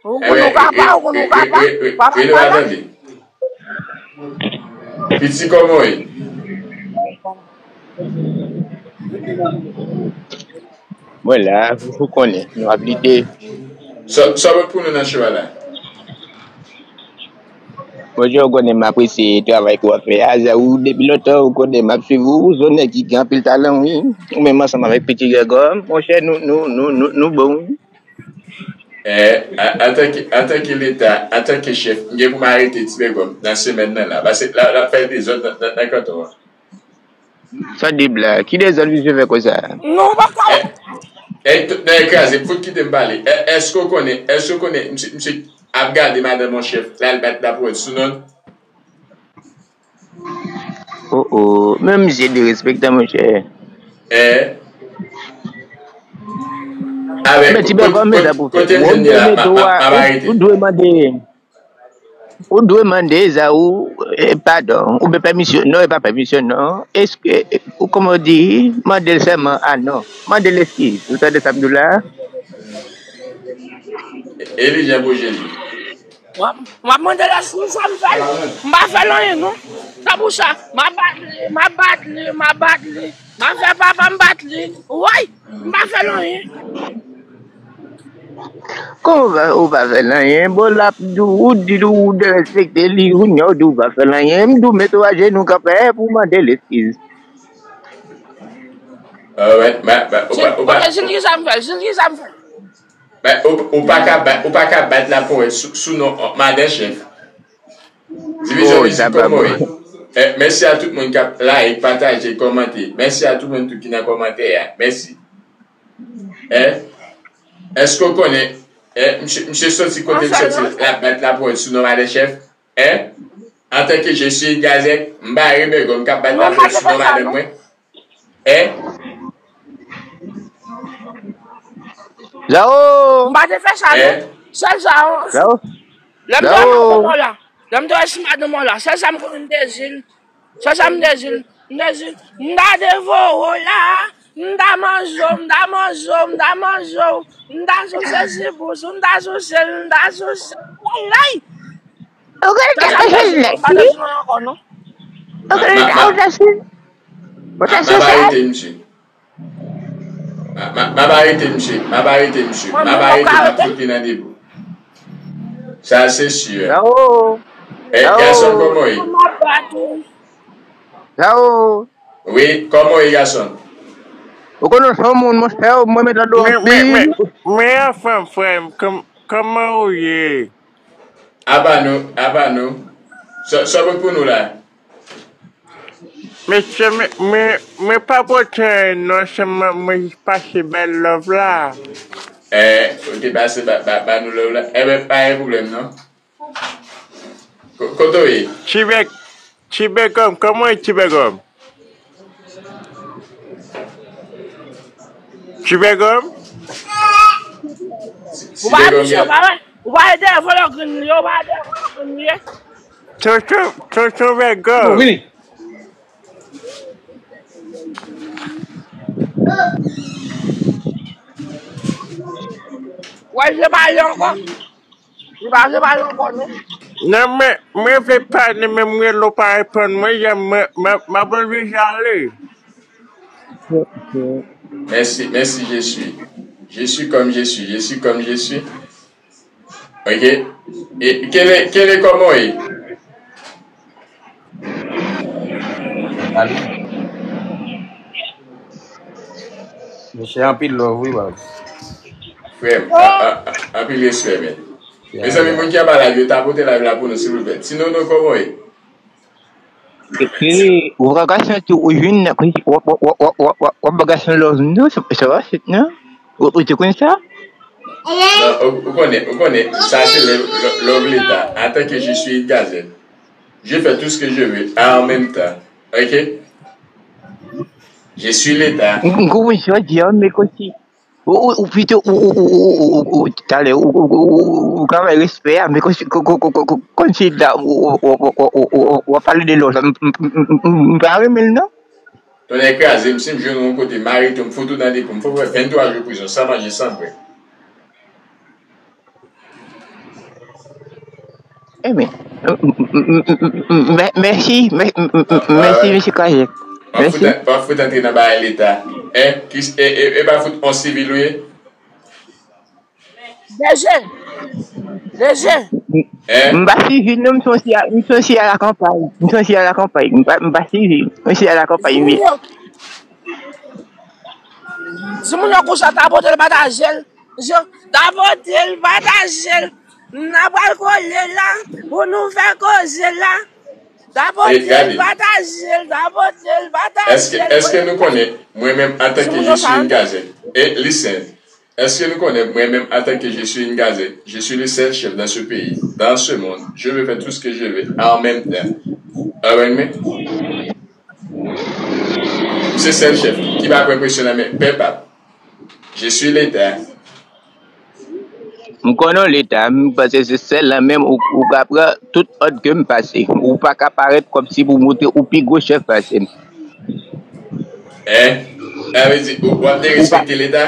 Ou konnen ou ka pa, ou konnen ou ka pa. Papa m pa la. Piti kòman w ye? Mwen la, ou konnen, nou ap lite. Sa, sa w pot pou nou nan show a la? Bonjou, ou konnen m apresye travay ke w ap fè a. Zaou, depi lontan, ou konnen m ap swiv ou. Ou se yon nèg ki gen anpil talan, wi. Ou menm ansanm avèk Piti Grègò, monchè, nou, nou, nou, nou, nou bon, wi. Eh, a- antanke, antanke Leta, antanke chèf, m gen pou m arete Ti Bègòm nan semèn nan la. Paske l ap, l ap fè dezòd nan, nan, nan kanton an. Sa de blag. Ki dezòd misye fè konsa? Non, ou pa ka. Eh, eh, t- nan ekraze, fout kite m pale. Eh, èske w konnen, èske w konnen, misye, misye ap gade madanm yon chèf, l al bat lapouwèt sou non l? Oh, oh. Men misye derespektan, monchè. Eh. Avèk, men Ti Bègòm, men sa pou fè. Kote m jwenn li la, m ap, m ap, m ap arete. Ou dwe mande. Ou dwe mande Zaou, eh, padon, oubyen pèmisyon. Non, e pa pèmisyon, non. Èske, eh, ou kòman w di, mande l sèlman, a non. Mande l eskiz. Ou tande sa m di w la? Eli Jan Bojeni. W ap, w ap mande l eskiz, sa m fè l? M pa fè l anyen, non. Se pou sa, m ap bat li, m ap bat li, m ap bat li. M ap fè papa m bat li. Woy! M pa fè l anyen. Kòman w pa, ou pa fè l anyen? Bon, l ap di w, ou di w, ou derespekte li, kounye a w di w pa fè l anyen. M di w, mete w ajenou kanpe pou w mande l eskiz. Alright, ba, ba, ou pa, ou pa. Ok, Jil, ki sa m fè? Jil, ki sa m fè? Ba, ou, ou pa ka bat, ou pa ka bat lapouwèt sou, sou non, madan chèf. Divizyon Mizik Kòmori. Eh, mèsi a tout moun k ap like, pataje, kòmante. Mèsi a tout moun tou ki nan kòmantè a. Mèsi. Eh, èske w konnen, eh, misye, misye soti kote l soti, l ap bat lapouwèt sou non madan chèf? Eh, antanke je suis gazèt, m bare Bègòm k ap bat lapouwèt sou non madanm mwen? Eh? Zao! M pa te fè sa, non. Sèl sa, Zao! Lè m te wè madanm mwen la, lè m te wè si madanm mwen la, sèl sa m konnen m te di l, sèl sa m te di l, m te di l, m ta devore w la, m ta manje w, m ta manje w, m ta manje w, m ta souse ti bous ou, m ta souse l, m ta souse l. Walay! Ou konnen sa m te di l, m pa te di l ankò, non. Ou konnen sa m te di l. M ap arete misye. M ap arete misye. M ap arete misye. M ap arete, m ap fout li nan debou. Sa se si. Yawo! Eh, Yawo! Gason, kòman w ye? Yawo! Wi, kòman w ye, gason? Ou konnen w se yon moun, monchè, mwen mèt la do anpil. Men, men, men, men anfen, frè m, kòm-, kòman ou ye? Apa nou, apa nou. Sa, sa bon pou nou la? Mesye, mwen, mwen, mwen pa pote anyen non, sèlman mwen jis pase bay love la. Eh, ou te pase ba, ba, ba nou love la. Enben, pa gen pwoblèm non. Ko-, kote w ye? Ti Bègòm, kòman w ye, Ti Bègòm? Ti Bègòm? Ti, Ti Bègòm gen. Ou pa dèyè vòlò grenn li ye, ou pa dèyè vòlò grenn li ye. Tonton, tonton Bègòm. Vini. Wè, se pa li ankò. Li pa, se pa li ankò, non. Non, men, mwen vle pale, men mwen rele w pa reponn mwen, jan mwen, mwen, mwen, mwen vle ale. Mèsi, mèsi, je suis. Je suis comme je suis, je suis comme je suis. Ok. E, kele, kele kòman w ye? Alo. Mesye, anpil love, wi, baz. Frè m, a, a, a, anpil respè, men. Yeah, mezanmi, yeah. Moun ki anba live yo, tapote live la pou nou, silvouplè. Ti Nono, kòman w ye? Epi, ou wè gason tou, ou jwenn nan, w ap, w ap, w ap, w ap, w ap, w ap ba gason love, non, se, se pa sit, non? Ou, ou te konn sa? Non, ou, ou konnen, ou konnen, sa se lè, love, love Leta. En tant que je suis une gazelle, je fais tout ce que je veux, en même temps. Ok? Je suis Leta. M, m konprann sa w di a, men kòmsi, ou, ou, ou pito, ou, ou, talè, ou, ou, ou, ou, ou ka bay respè a, men kòmsi, kò-, kò-, kò-, kò-, kò-, kòmsi la, ou, ou, w ap pale de love la, m, m, m, m, m, m pa renmen l, non. Tonnè kraze m, si m jwenn ou yon kote, m arete w, m fout ou nan depo, m fè w fè venntwa jou prizon, san manje, san bwè. Ebyen, m, m, m, m, m, mè-, mèsi, mè-, m, m, m, mèsi, mesye Kajèk. W ap fout, mèsi. W ap fout antre nan bagay Leta. Hein? Ki, e, e, e pa fout on sivil ou ye? D G! D G! Hein? M pa sivil non, m se yon siyal, m se yon siyal lakanpay. M se yon siyal lakanpay. M pa, m pa sivil. M se yon siyal lakanpay, wi. Timoun nan kouche, tapote l, pataje l. Tapote l, pataje l. N a pral kole la pou nou fè koze la. Tapote l, pataje l, tapote l, pataje l. Èske, èske nou konnen, mwen menm, antanke je suis une gazelle, e listen, èske nou konnen, mwen menm, antanke je suis une gazelle, je suis le seul chef dans ce pays, dans ce monde, je veux faire tout ce que je veux, en même temps. Alright, men? M se sèl chèf ki pa pran presyon nan men pèp ap. Je suis Leta. M konnen w Leta, m panse se sèl la menm ou, ou ka pran tout òd ke m pase. Ou pa ka parèt kòmsi pou montre ou pi gwo chèf pase m. Hein? Sa vle di, ou, w ap derespekte Leta?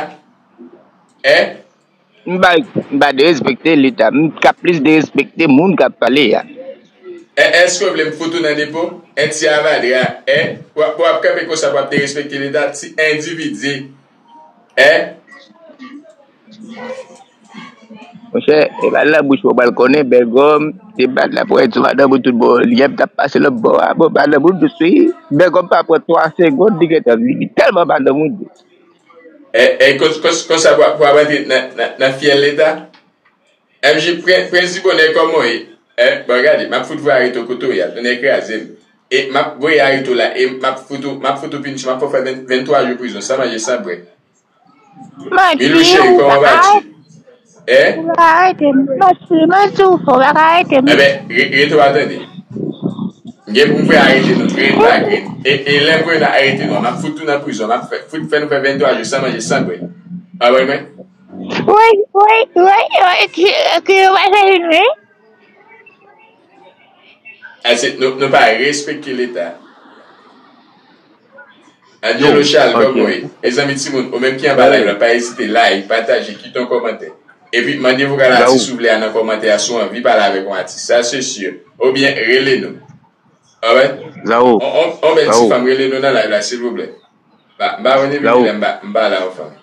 Hein? M pa, m pa derespekte Leta. M ka plis derespekte moun k ap pale a. E, èske w vle m fout ou nan depo? En ti avadra, en? W ap, w ap kanpe konsa, w ap derespekte Leta, ti endividi, en? Monchè, e pa nan bouch mwen w pral konnen, Bègòm, se pa nan pwent sou madanm ou tout bon, lyèb t ap pase lòt bò a, bon, madanm ou dous, wi. Bègòm pa pran twa segonn, li gentan vini, tèlman madanm ou dous. E, e, kon, kon, konsa pou, pou ap rantre nan, nan, nan fyèl Leta? M J, pran, pran zibonè kòman w ye? E, bon, gade, m ap fout voye arete w kote w ye a, tonnè kraze m. E m ap voye arete w la, e m ap fout ou, m ap fout ou pinisyon, m ap fè w fè venn, venntwa jou prizon, san manje, san bwè. Milou cheri, kòman vas-tu? Hein? Ou pa ka arete m. Mèsi, mèsi, ou fò, ou pa ka arete m. Enben, re-, rete w a tande. M gen pou m fè arete nou grenn pa grenn. E, e lè m voye nou arete nou, m ap fout nou nan prizon, m ap fè, fout fè nou fè venntwa jou san manje, san bwè. Pa vre, mwen? Wi, wi, wi, wi, ki, ki yo pa fè vin, wi. Ase, nou, nou pa respekte Leta. Angelo Charles, kòman w ye? Mezanmi, timoun, ou menm ki anba live la, pa ezite like, pataje, kite yon kòmantè. Epi, mande vokal atis ou vle a nan kòmantè a si w anvi pale avèk yon atis. Sa, se si. Oubyen, rele nou. Alright? On, on, on bèl ti fanm, rele nou nan live la, silvouplè. M pa, m pa konn epi kilè m pa, m pa la, yon fanm.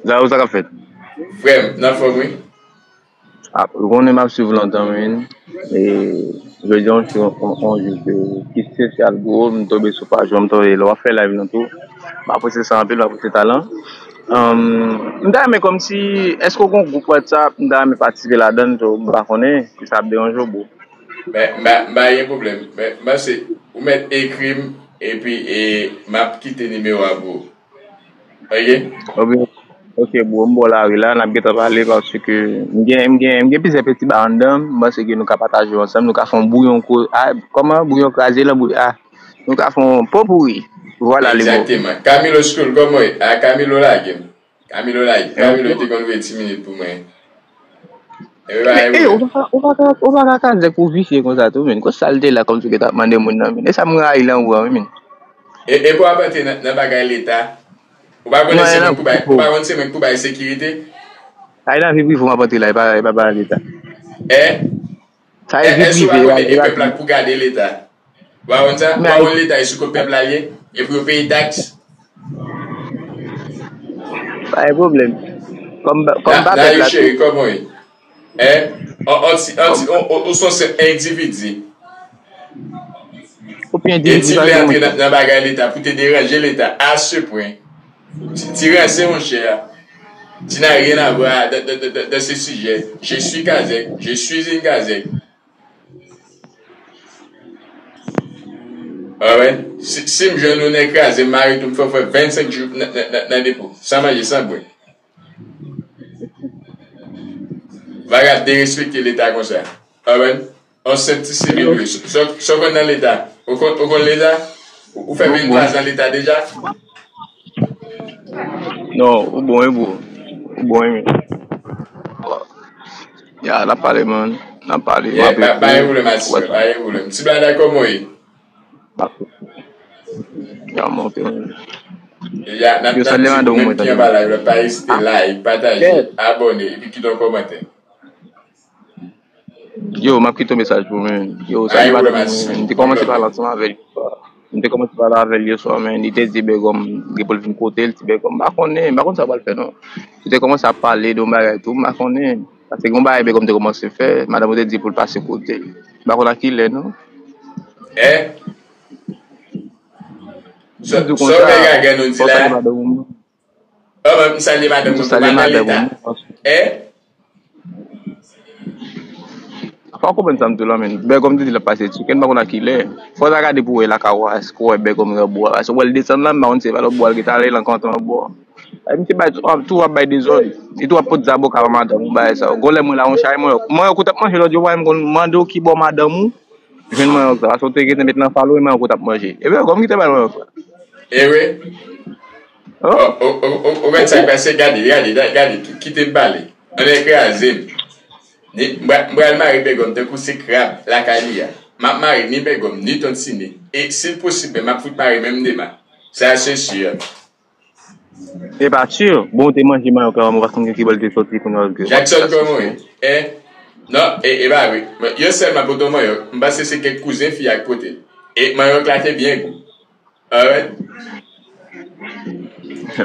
Zao, sa k ap fèt? Frè m, nan fòm, wi. Ah, ou konnen m ap swiv lontan, men. E jodi a se yon, yon, yon jou ke, ki espesyal pou ou. M tonbe sou paj ou, m tonbe lè w ap fè live lan tou. M apresye sa anpil, m apresye talan. Ahn, m ta renmen kòmsi, èske w gen yon gwoup WhatsApp, m ta renmen patisipe ladan l, so, m pa konnen si sa ap deranje w, bro. Men, m pa, m pa gen pwoblèm. Men, m panse, ou mèt ekri m, epi, e, m ap kite nimewo a pou ou. Ok? Ok, ok, bro, m bò lari la, n ap gentan pale, paske m gen, m gen, m gen plizyè peti ba anndan, m panse ke nou ka pataje yo ansanm, nou ka fè yon bouyon ko-, ah, kòman, bouyon kraze lan, bouy-, ah, nou ka fè yon popouri. Vwala, le mo. Egzakteman. Camilo School, kòman w ye? Ah, Camilo lage m. Camilo lage. Camilo te konn voye ti minit pou mwen. Epi bagay Men, eh, ou pwoblèm. pa ka, ou pa ka, ou pa ka kazèk pou visye konsa tou, men. Kot sa l te la kòmsi w te ap mande moun nan, men. E sa m rayi lan ou an, wi, men. E, e pou ap antre nan, nan bagay Leta. Ou pa konnen Non, se e mwen nan ki pou bay, ou pa konn se mwen ki pou bay sekirite? Ay nan vi prive w ap antre la, e pa, e pa bagay Leta. Eh? Sa e Eh, vi èske w pa prive, konnen e e pa pèp la ki pou gade Leta? Ou pa konn sa? Ou Men pa ay konn Leta e sou kont pèp la l ye? E pou yo peye taks? Pa gen pwoblèm. Kòm, kòm Na, pa pèp Nayou la cheri, tou. kòman w ye? Hein? An, an ti, an ti, ou, ou, ou se yon senp endividi. Ou pi E ti endividi vle pa antre nan, nan bagay Leta pou te deranje Leta à ce point. Ti, ti ranse, monchè. Tu n'as rien à voir dans, dans, dans, dans ce sujet. Je suis Kazèk. Je suis une Kazèk. Alright. Si, si m jwenn yon nèg kraze, m mare tou, m fè, fè vennsenk jou nan, nan, nan, nan depo. San manje, san bwè. Bagay derespekte Leta konsa. Alright. On senp ti sivil wi. Sa, sa w konn nan Leta? Ou konn, ou konn Leta? Ou, ou fè venntrwa zan Leta deja? Non, ou bon, wi, bro. Ou bon, wi. Ya, n ap pale, man. N ap pale, m Yeah, ap pa, pa gen epi pwoblèm, Atis, pa gen pwoblèm. Ti Blada, kòman w ye? Ya, monte, man. Ya, n ap, Yo, n ap salye di pou madanm ou menm mwen, ki tande. anba live la, pa ezite like, pataje, abòne, epi kite yon kòmantè. Yo, m ap kite yon mesaj pou mwen. Yo, salye madanm mwen. M te kòmanse pale ansanm avè l yè swa. M te kòmanse pale avè l yè swa, men li te di Bègòm gen pou l vin kote l, ti Bègòm. M pa konnen, m pa konn sa pral fè non. Li te kòmanse ap pale de yon bagay tou, m pa konnen. Paske gen yon bagay Bègòm te kòmanse fè, madanm ou te di pou l pase kote l. M pa konn a kilè non. Eh? Sa w fè gaga nou di la? Oh, m salye madanm mwen pou madan Leta. Eh? Fò w konprann sa m di w la, men. Bègòm te di l ap pase chicken, m pa konn a kilè. Fò w ta gade pou w wè lakay w a, èske w wè Bègòm nan bò a. Paske w wè l desann la, m pa konn si se pa lòt bò a l gentan ale, l an kontan nan bò a. Ay, misye bay tou, tou ap bay dezòd. Li tou ap pot zaboka ba madanm ou, bagay sa yo. Gon lè mwen la, yon chay manyòk. Manyòk ou t ap manje lòt jou, w pa menm konn mande w ki bò madanm ou jwenn manyòk sa. Paske w te gentan met nan falo, e manyòk ou t ap manje. E Bègòm ki te bay manyòk la. E wi. Oh. Ou, ou, ou, ou, ou konn sa k pase? Gade, gade, gade, gade, ki, kite m pale. Ann kraze m. Ni, m pral, m pral mare Bègòm tankou se krab lakay li a. M ap mare ni Bègòm, ni Ton Tine. E si l posib, men m ap fout mare menm Dema. Sa se si. E pa si. Bon, ou te manje manyòk la, ou pa konn ki bò l te soti kounye a ke Jackson, kòman w ye? Eh? Non, e, e pa vre. Yo sèlman pote w manyòk. M panse se kèk kouzen fi a k pote l. E manyòk la te byen gou. Alright.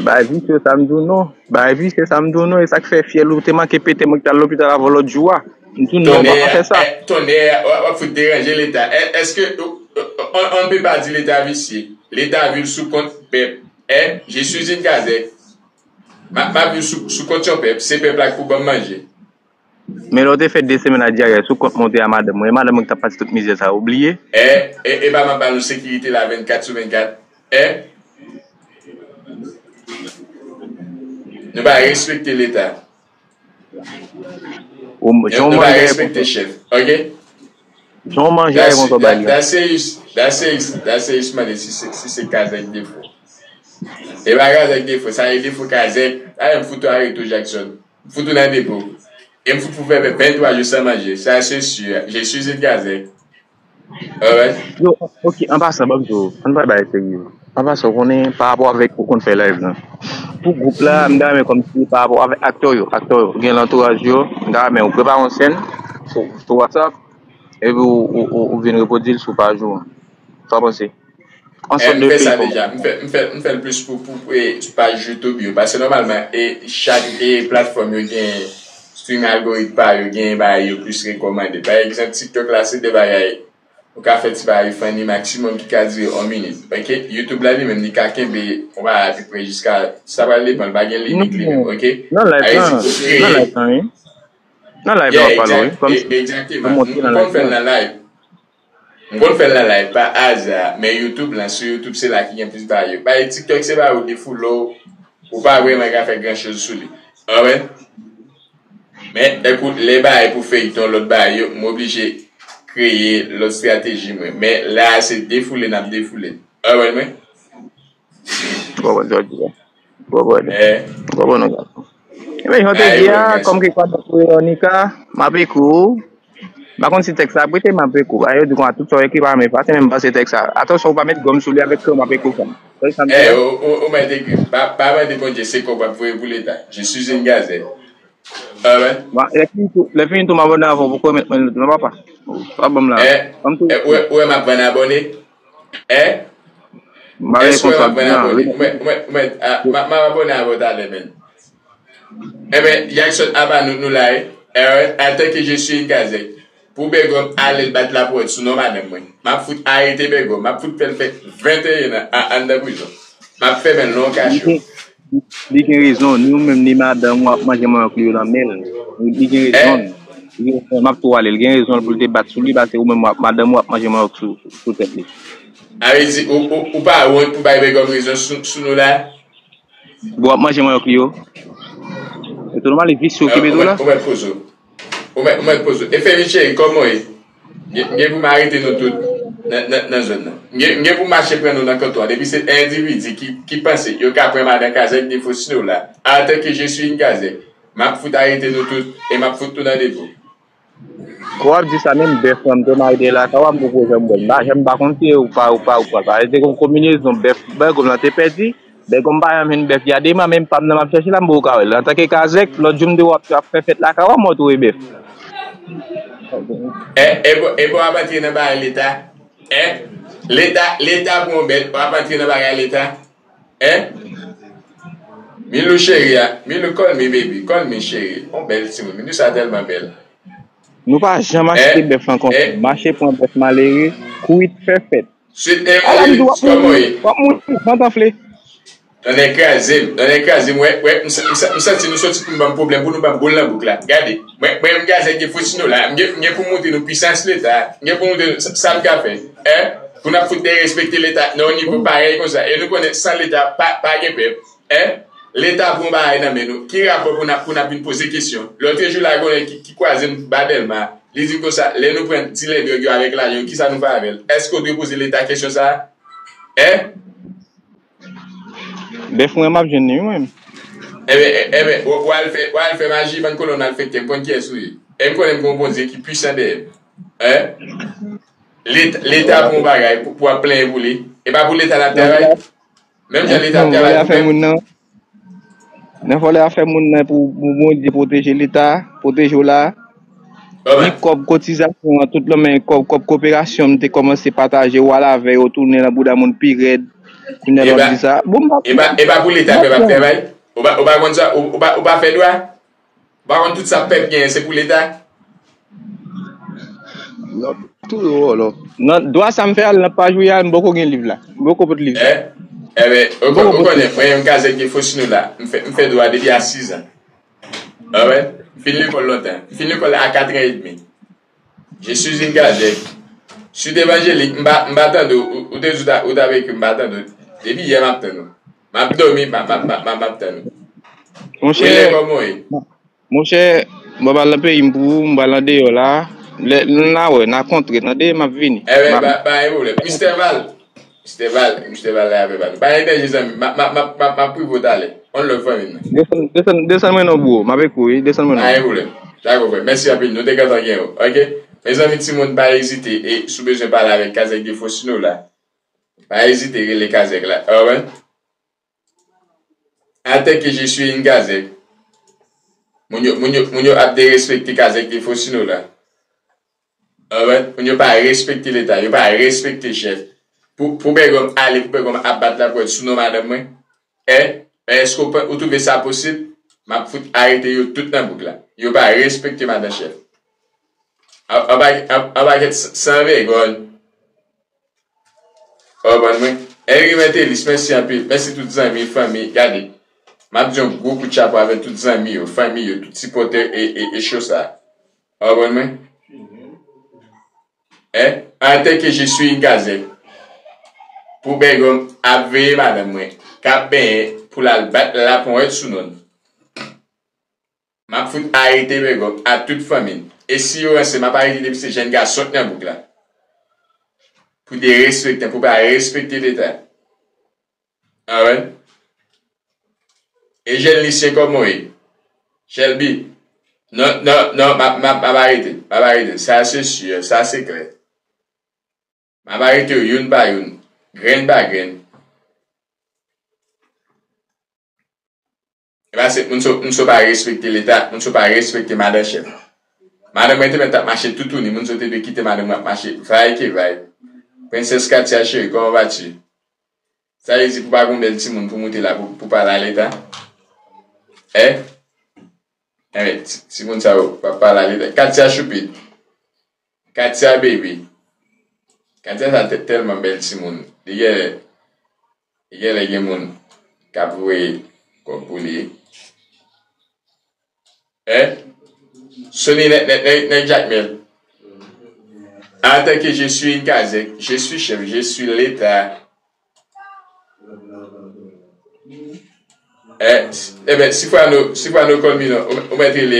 Bay visye sa m di w non. Bay visye sa m di w non. E sa k fè fyèl ou te manke pete, mwen ki t al lopital avè w lòt jou a. M di w non, pa fè sa. Tonnè, w ap fout deranje Leta. Èske on, on ne peut pas di Leta visye? Leta viv sou kont pèp. Eh, je suis une Kazèk. M ap, m ap viv sou, sou kont yon pèp. Se pèp la k pou ban m manje. Men lè w te fè de semèn a dyarye sou kont mwen, w te a madanm mwen. E madanm mwen ki t ap pase tout mizè sa a, ou bliye? Eh, e, e pa m ap ba nou sekirite la vennkat sou vennkat. Eh? Nou pa respekte Leta. Nou pa respekte chèf, ok? Jan w manje a, e konsa w bay li. That's serious, that's serious, that's serious, mande si se, si se Kazèk defo. E pa Kazèk defo, sa e defo Kazèk. Ay, m fout ou arete w, Jackson. M fout ou nan depo. E m fout pou fè venntrwa jou san manje. Sa se si. Je suis une Kazèk. Alright. Yo, ok, an pasan, ban m di w, ann pa bay serye. An pasan, ou konnen, pa rapò avèk ou konn fè live lan. Pou gwoup la, m ta renmen kòmsi pa rapò avèk aktè yo, aktè yo, gen lantouraj yo, m ta renmen ou prepare yon sèn sou, sou WhatsApp, epi ou, ou, ou, ou vin repwodui l sou paj ou an. Sa w panse? An sòt de feyton. M fè sa deja. M fè, m fè, m fè l plis pou, pou, pou, e, paj YouTube yo. Paske nòmalman, e, chak, e, platfòm yo gen, swing algoritm pa yo, genyen bagay yo plis rekòmande. Pa egzanp, TikTok la, se de bagay ou ka fè ti bagay funny maksimòm ki ka dire yon minit. Ok? YouTube la li menm, li ka kenbe yon bagay apeprè jiska, sa pral depann, li pa gen limit li menm. Ok? Nan live lan, nan live lan, wi. Nan live lan w ap pale, wi. Kòm si, egzakteman. M konn fè l nan live. M konn fè l nan live pa aza, men YouTube lan, sou YouTube, se la ki gen plis bagay yo. Bagay TikTok, se bagay ou defoule w, ou pa vrèman ka fè gran choz sou li. Alright? Men, tankou lè bagay pou feyton, lòt bagay yo, m oblije kreye lòt estrateji mwen. Men la a, se defoule n ap defoule. Alright, mwen? Bon, bon, Jòdi. Bon, bon. Eh. Bon, bon, nou gason. Ebyen, jan w te di a, kòm ke kwa pou Veronica, m ap ekri w. M pa konn si tèks la ap rete, m ap ekri w. Yo di konsa tout sa w ekri pa janm efase, men m pase tèks la. Atansyon, ou pa met gòm sou li avèk kreyon, m ap ekri w fanm. Ou mèt ekri. Pa, pa mande Bondye se kòb w ap voye pou Leta. Je suis une gazelle. Amen. Lè fini tou, lè fini tou, m abòne avè w pou kòmèt mwen, non, papa. Pa ban m la. Ou wè m ap vann abòne? Èske w wè m ap vann abòne? Ou mèt, ou mèt, ou mèt, m ap abòne avè w talè, men. Enben, Jackson Abanou, nou la, wi. Antanke je suis une gazelle. Pou Bègòm ale l bat lapòt sou non madanm mwen. M ap fout arete Bègòm. M ap fout fè l fè venteyen an anndan prizon. M ap fèmen l nan yon kacho. Li gen rezon. Ni ou menm, ni madanm ou ap manje manyòk li yo nan men l. Li gen rezon. Li gen rezon. M ap tou ale. Li gen rezon l pou l te bat sou li, paske ou menm, w ap, madanm ou ap manje manyòk sou, sou tèt li. A vle di, ou, ou, ou pa wont pou bay Bègòm rezon sou, sou nou la? Bon, w ap manje manyòk li yo. E tou nòmal, e visye w ki mete w la. Ou mèt poze w. Ou mèt, ou mèt poze w. E Femi cheri, kòman w ye? M gen, m gen pou m arete nou tout nan, nan, nan zòn nan. M gen, m gen pou m mache pran nou nan kanton an. Depi se endividi ki, ki panse yo ka pran madan kazèk defo sino la, antanke je suis une gazèk, m ap fout arete nou tout e m ap fout nou nan depo. Kò w ap di sa menm bèf lan m te mare de lakay w a m poko janm wè l. M pa janm pa konn si ou pa ou pa ou pa sa. Se te yon konbinezon bèf Bègòm lan te pèdi. Bègòm pa janm jwenn bèf Yadema, menm pa m nan m ap chèche la m poko ka wè l. Antanke kazèk, lòt jou m te wè w ap ap fè fèt lakay w a m wè w te wè bèf. E, e bò, e bò w ap antre nan bagay Leta? E? Leta, Leta pran w bèl, w ap antre nan bagay Leta? Hein? Milou cheri a, Milou call me baby, call me cheri. On bèl timoun, Milou sa tèlman bèl. Nou pa janm achte bèf lan konsa. Mache pran bèf malere, kwit, fè fèt. Sweet Evelyn, kòman w ye? W ap mouri, w ap mouri, pantanfle. Tonnè kraze m, tonnè kraze m, wè, wè, m sa-, m sa-, m santi nou soti pou n ban m pwoblèm, pou nou ban m boul nan bouk la. Gade, mwen, mwen, m gaze gen fotino la, m gen, m gen pou m montre nou pisans Leta, m gen pou m montre nou sa, sa l ka fè. Hein? Pou n ap fout derespekte Leta nan yon nivo parèy konsa. E nou konnen san Leta pa, pa gen pèp. Hein? Leta pran bagay nan men nou. Ki rapò pou n ap, pou n ap vin poze kesyon? Lòtrejou la, gen yon nèg ki, ki kwaze m ba Dèlma. Li di m konsa, lè nou pran dilè dwòg yo avèk lajan yo, kisa nou fè avè l? Èske w dwe poze Leta kesyon sa a? Hein? Bèf mwen, m ap jwenn li, wi, mwen. Enben, enben, w, w al fè, w al fè maji, bann kolon malfektè, m konn kiyès ou ye. E m konnen m gen yon Bondye ki pwisan dèyè m. Hein? Leta, Leta pou yon bagay, pou, pou w ap plenyen pou li. E pa pou Leta l ap travay. Menm jan Leta ap travay pou pèp. Nan vòlè afè moun nan pou, pou Bondye pwoteje Leta, pwoteje w la. Ni kòb kotizasyon an, tout lanmen kòb, kòb koperasyon, m te kòmanse pataje w al avè yo, tounen nan bouda moun pi rèd. Kounye a w ap di sa. Bon, m pa, e pa, e pa pou Leta pèp ap travay? Ou pa, ou pa konn sa, ou, ou pa, ou pa fè dwa? Ou pa konn tout sa pèp genyen, se pou Leta? N ap touye w, alò. Nan dwa sa m fè al nan paj ou ye a, m poko gen liv la. M poko pot liv sa. Eh? Enben, ou konnen, mwen menm kazèk gen fo sino la. M fè, m fè dwa depi a sis an. Alright? M fin lekòl lontan. M fin lekòl a kat an edmi. Je suis une gazèk. Sud Evangelik, m pa, m pa tande w, ou, ou te di w ta, ou t ap ekri, m pa tande w. Depi yè m ap tann ou. M ap dòmi, m ap, m ap, m ap, m ap tann ou. Monchè, Wilè, kòman w ye? Monchè, mwen pral nan peyi m pou ou, m pral andeyò la. Lè n a wè, n a kontre, tande, m ap vini. Enben, pa, pa gen pwoblèm. Mistè Val. Mistè Val, Mistè Val la avè Val. Pa gen danje, zanmi. M ap, m ap, m ap, m ap, m ap prive w talè. On love, fanmi m nan. Desann, desann, desann mwen non, bro. M ap ekri w, wi. Desann mwen non. Pa gen pwoblèm. Dakò, frè. Mèsi anpil. Nou te gentan gen w. Ok? Mezanmi, timoun, pa ezite. E si w bezwen pale avèk Kazèk de Fosino la, pa ezite rele Kazèk la. Alright? Antanke je suis une gazèk, moun yo, moun yo, moun yo ap derespekte Kazèk de Fosino la. Alright? Moun yo pa respekte Leta, yo pa respekte chèf. Pou, pou Bègòm ale, pou Bègòm ap bat lapòt sou non madanm mwen. Eh? Èske w pa, ou twouve sa posib? M ap fout arete yo tout nan bouk la. Yo pa respekte madan chèf. An, an pa, an, an pa gen s-, san vègòl. Ou konprann mwen? Henry Mentelis, mèsi anpil. Mèsi tout zanmi, fanmi. Gade, m ap di yon gwo kout chapo avèk tout zanmi yo, fanmi yo, tout sipòtè e, e, e cho sa. Ou konprann mwen? Hein? Antanke je suis une gazelle. Pou Bègòm ap veye madanm mwen, k ap benyen pou l al bat laponyèt sou nonn. M ap fout arete Bègòm ak tout fanmi l. E si yo ranse, m ap arete depi se jèn gason k nan bouk la. Pou derespektan, pou pa respekte Leta. Alright. Eugène Lucien, kòman w ye? Shelby. Non, non, non, m ap, m ap, m ap arete. M ap arete. Sa se si, sa se klè. M ap arete yo youn pa youn, grenn pa grenn. E pa se moun sa, moun sa pa respekte Leta, moun sa pa respekte madan chèf. Madanm mwen te mèt ap mache toutouni, moun sa te dwe kite madanm mwen ap mache vay ke vay. Princess Katia cheri, comment vas-tu? Sa vle di pou pa gon bèl timoun pou moute la pou, pou pale a Leta? Eh? Enben, ti, timoun sa yo pa pale a Leta. Katia Choupit. Katia baby. Katia sa tè-, tèlman bèl timoun. Li genlè, li genlè gen moun k ap voye kòb pou li. Eh? Sony nèg, nèg, nèg, nèg Jakmèl. Antanke je suis une kazèk, je suis chèf, je suis Leta. Eh, s-, enben, Sifwano, Sifwano Kolmino, ou, ou mèt rele.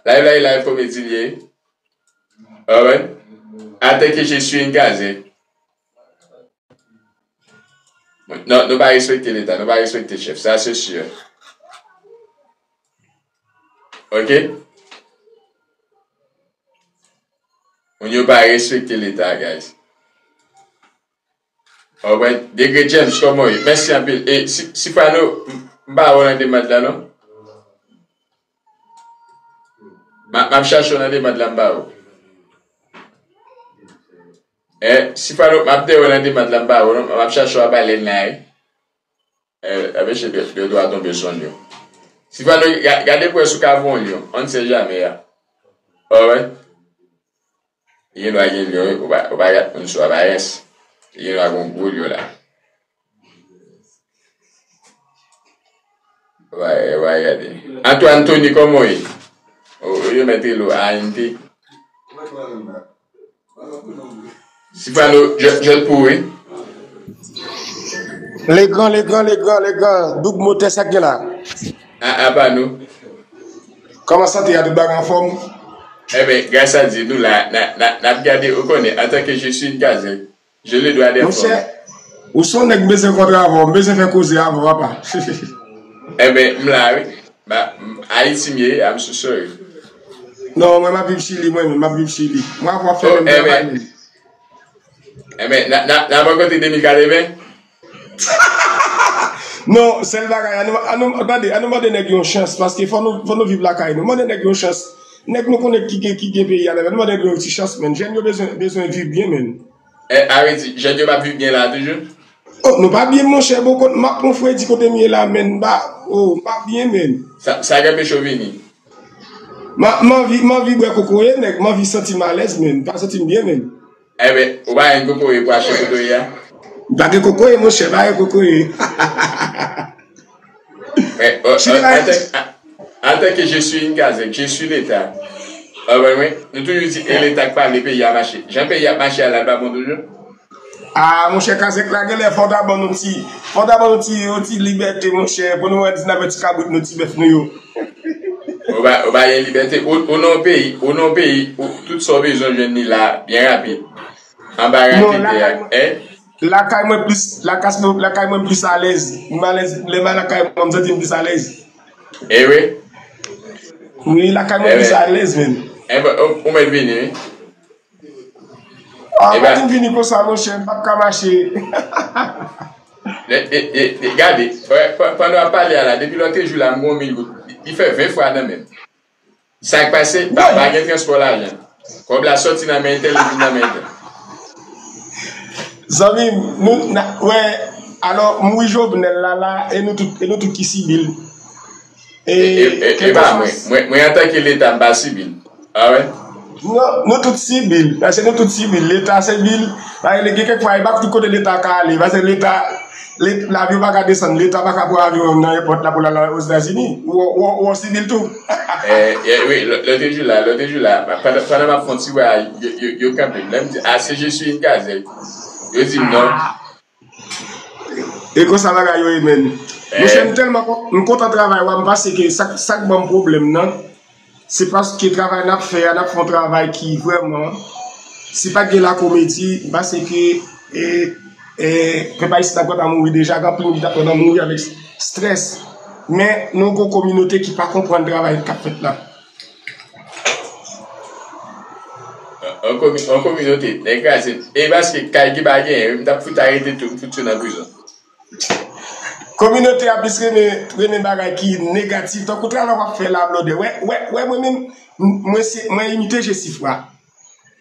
Live la, e live komedi li ye. Alright? Antanke je suis une kazèk. Non, nou pa respekte Leta, nou pa respekte chèf, sa se si. Ok? Moun yo pa respekte Leta, guys. Alright, Degre James, kòman w ye? Mèsi anpil. E si, Sifwano, m, m pa wè w nan demad la, non? M a, m ap chache w nan demad la, m pa wè w. Eh, Sifwano, m ap dèyè w nan demad la, m pa wè w, non? M ap chache w a balen la, wi. Eh, eh, mesye, de, de dwa tonbe sou yo. Sifwano, ga-, gade pou wè si w ka voye yon lyon. On ne sait jamais, ya. Alright. Li gen dwa gen lyon, wi, ou pa, ou pa gad moun sou aparèyans. Li gen dwa gen yon gwo lyon la. Ou pa, ou pa gade. Antoine Tony, kòman w ye? O, o, yo mèt rele w A N T. Sifwano, jwèt, jwèt pou ou, wi. Legan, legan, legan, legan. Doub motè, sa k gen la? A, apa nou. Kòman sante a, tout bagay anfòm? Enben, gras a Dye, nou la, n a, n a, n ap gade, ou konnen, antanke je suis une kazèk, je le dois d'être. Monchè, ou se yon nèg m bezwen kontre avè w, m bezwen fè koze avè w, apa. Enben, m la, wi. Ba, m, Ayiti m ye, I'm so sorry. Non, mwen, m ap viv Chili, mwen menm, m ap viv Chili. Mwen, ap fè menm travay menm. Enben, n a, n a, n a rankontre de mil katreven? Non, sèl bagay, an nou, an nou, tande, an nou mande nèg yon chans, paske fò nou, fò nou viv lakay nou. Mande nèg yon chans. Nèg nou konnen ki gen, ki gen peyi a, nou mande nèg yon ti chans, menn. Jèn yo bezwen, bezwen viv byen, menn. E, a vle di, jèn yo p ap viv byen la a toujou? Oh, nou pa byen, monchè, bon, kot, m ap pran fredi kote m ye la, menn, m pa, oh, m pa byen, menn. Sa, sa k anpeche w vini? M a, m anvi, m anvi bwè kokoye, nèg, m anvi santi m alèz, menn, m pa santi m byen, menn. Enben, ou pa jwenn kokoye pou achte kote w ye a? M pa gen kokoye, monchè, m pa gen kokoye. Men, o, o, antan, a, antanke je suis une kazèk, je suis Leta. Ou konprann mwen? Nou toujou di e Leta k pa vle peyi a mache. Jan peyi a ap mache a la, l pa bon toujou? Ah, monchè, kazèk la, genlè fò w ta ban nou ti, fò w ta ban nou ti, yon ti libète, monchè, pou nou wè di n ap fè ti kabrit nou, ti bèf nou yo. Ou pa, ou pa gen libète. Ou, ou nan yon peyi, ou nan yon peyi, ou, tout sa w bezwen w jwenn li la, byen rapid. Anba rakete a, lakay mwen, lakay mwen plis, lakay mwen, lakay mwen plis alèz. M alèz, lè m lakay mwen, m santi m plis alèz. E wi. Wi, lakay mwen plis alèz, menn. Enben, ou, ou mèt vini, wi. Ah, pa di m vini konsa, monchè, m p ap ka mache. De, de, de, de, gade, pa, pa, pandan w ap pale a la, depi lòt jou la, m gen yon mil goud. Li, li fè ven fwa nan men m. Sa k pase? Pa, pa gen transpò lajan. Kòb la sòti nan men entèl, li vin nan men entèl. Zanmi m, nou, na, wè, alò, mouri Jovenel la, la, e nou tout, e nou tout ki sibi l. E, e, e, e pa mwen. Mwen, mwen antanke Leta, m pa sibil. Ah wè? Non, nou tout sibil. Paske nou tout sibil. Leta sibil. Paske gen kèk fwa, e pa tout kote Leta ka ale. Paske Leta, Let- lavi pa ka desann. Leta pa ka pran avyon nan èpòt la pou l al Ozetazini. Ou, ou, ou sibil tou. Eh, eh, wi, lò- lòt jou la, lòt jou la, pandan, pandan m ap fè yon ti vwayaj, yo, yo, yo kanpe m. Lè m di, ah, c'est je suis une gazelle. Yo di m non. E konsa bagay yo ye, menn. Monchè, m tèlman kon- m kontan travay w a, m panse ke sa, sa k ban m pwoblèm nan, se paske travay n ap fè a, n ap fè yon travay ki vrèman, si pa t gen lakomedi, m panse ke, e, e, pèp ayisyen t ap gentan mouri deja, gen anpil moun ki t ap gentan mouri avèk strès. Men, nou gon kominote ki pa konprann travay k ap fèt la. An komi- an kominote, nèg kraze. E paske kay ki pa genyen, wi, m t ap fout arete tou, m fout yo nan prizon. Kominote a plis renmen, renmen bagay ki negatif, tankou travay w ap fè la, blòdè. Wè, wè, wè, mwen menm, m- mwen se, mwen imite Jesifra.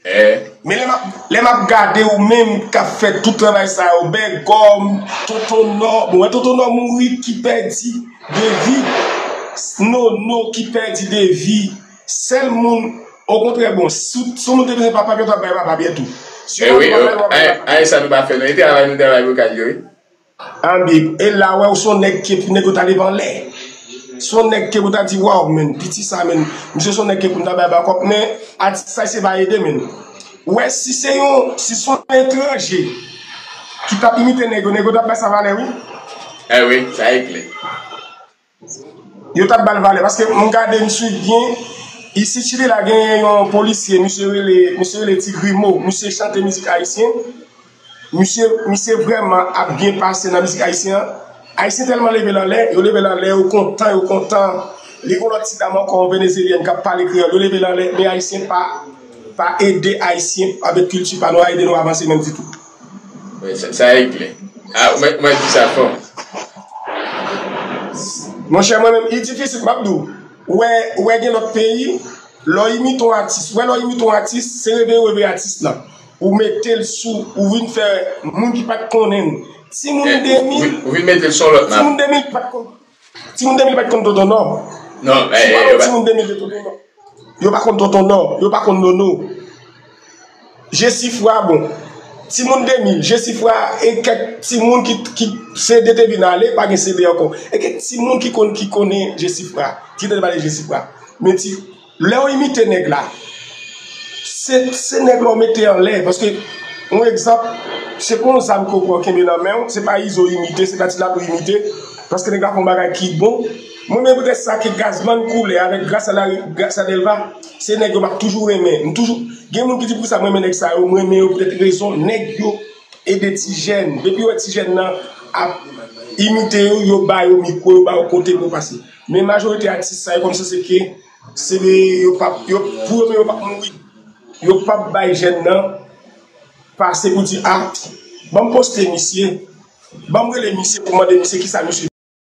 Eh. Men lè m ap, lè m ap gade ou menm k ap fè tout travay sa yo, Bègòm, Tonton Nò, bon, wè Tonton Nò mouri ki pèdi de vi, Nono ki pèdi de vi, sèl moun, okontrè, bon, si, si yon moun te bezwen papa, yo t ap bay papa byen tou. Si yo pa bay papa, yo pa bay papa. Ayen sa nou pa fè, non. E travay nou travay vokal yo, wi. Anbi, e la wè ou se yon nèg ki pou nèg yo ta leve anlè. Se yon nèg ke pou ta di, waw, menn, piti sa, menn, misye se yon nèg ke pou n ta bay bakòp, men atis sa se pa ede, menn. Wè, si se yon, si se yon etranje ki t ap imite nèg yo, nèg yo t ap bay sa valè, wi. Eh wi, sa e klè. Yo t ap ba l valè, paske m gade, m swiv byen. Isi Chili la, genyen yon polisye, misye rele, misye rele Ti Grimo, misye chante mizik ayisyen. Misye, misye vrèman ap byen pase nan mizik ayisyen an. Ayisyen tèlman leve l anlè, yo leve l anlè, yo kontan, yo kontan. Li gon lòt ti dam ankò, yon venezyelyèn k ap pale kreyòl, yo leve l anlè, men ayisyen pa, pa ede ayisyen avèk kilti pa nou, pa ede nou avanse menm ditou. Wi, sa, sa e klè. Ah, mwen, mwen di sa fò. Monchè, mwen menm, li difisil, m ap di w. Ou wè, ou wè gen lòt peyi, lè w imite yon atis, ou wè lè w imite yon atis, se reveye w reveye atis lan. Ou mete l sou, ou vin fè moun ki pa t konnen l. Timoun de mil, ou vin mete l sou lòt map. Timoun de mil pa t konn, timoun de mil pa t konn Tonton Nò. Non, si w pale timoun de mil de Tonton Nò. Yo pa konn Tonton Nò, yo pa konn Nono. Jesifra, bon. Timoun de mil, Jesifra, e kèk timoun ki, ki se de te vin ale, pa gen se de ankò. E kèk timoun ki konn, ki konnen Jesifra, ki tande pale Jesifra. Men ti, lè w imite nèg la, se, se nèg la w mete anlè, paske, yon egzanp, se pa yon zam ke w pran kenbe nan men w, se pa Izo w imite, se pa Ti Latou w imite, paske nèg la fè yon bagay ki bon. Mwen menm poutèt sa ke Gazman Koulè avèk Grasa Lari, Grasa Delva, se nèg yo m ap toujou renmen. M toujou, gen moun ki di poukisa m renmen nèg sa yo, m renmen yo poutèt rezon nèg yo ede ti jèn. Depi yo wè ti jèn nan ap imite yo, yo ba yo mikwo, yo ba yo kote pou yo pase. Men majorite atis sa yo kòmsi se ke se de yo p ap, yo, pou yo menm yo p ap mouri. Yo p ap bay jèn nan pase pou di, ah, ban m poste misye, ban m rele misye pou mande misye kisa misye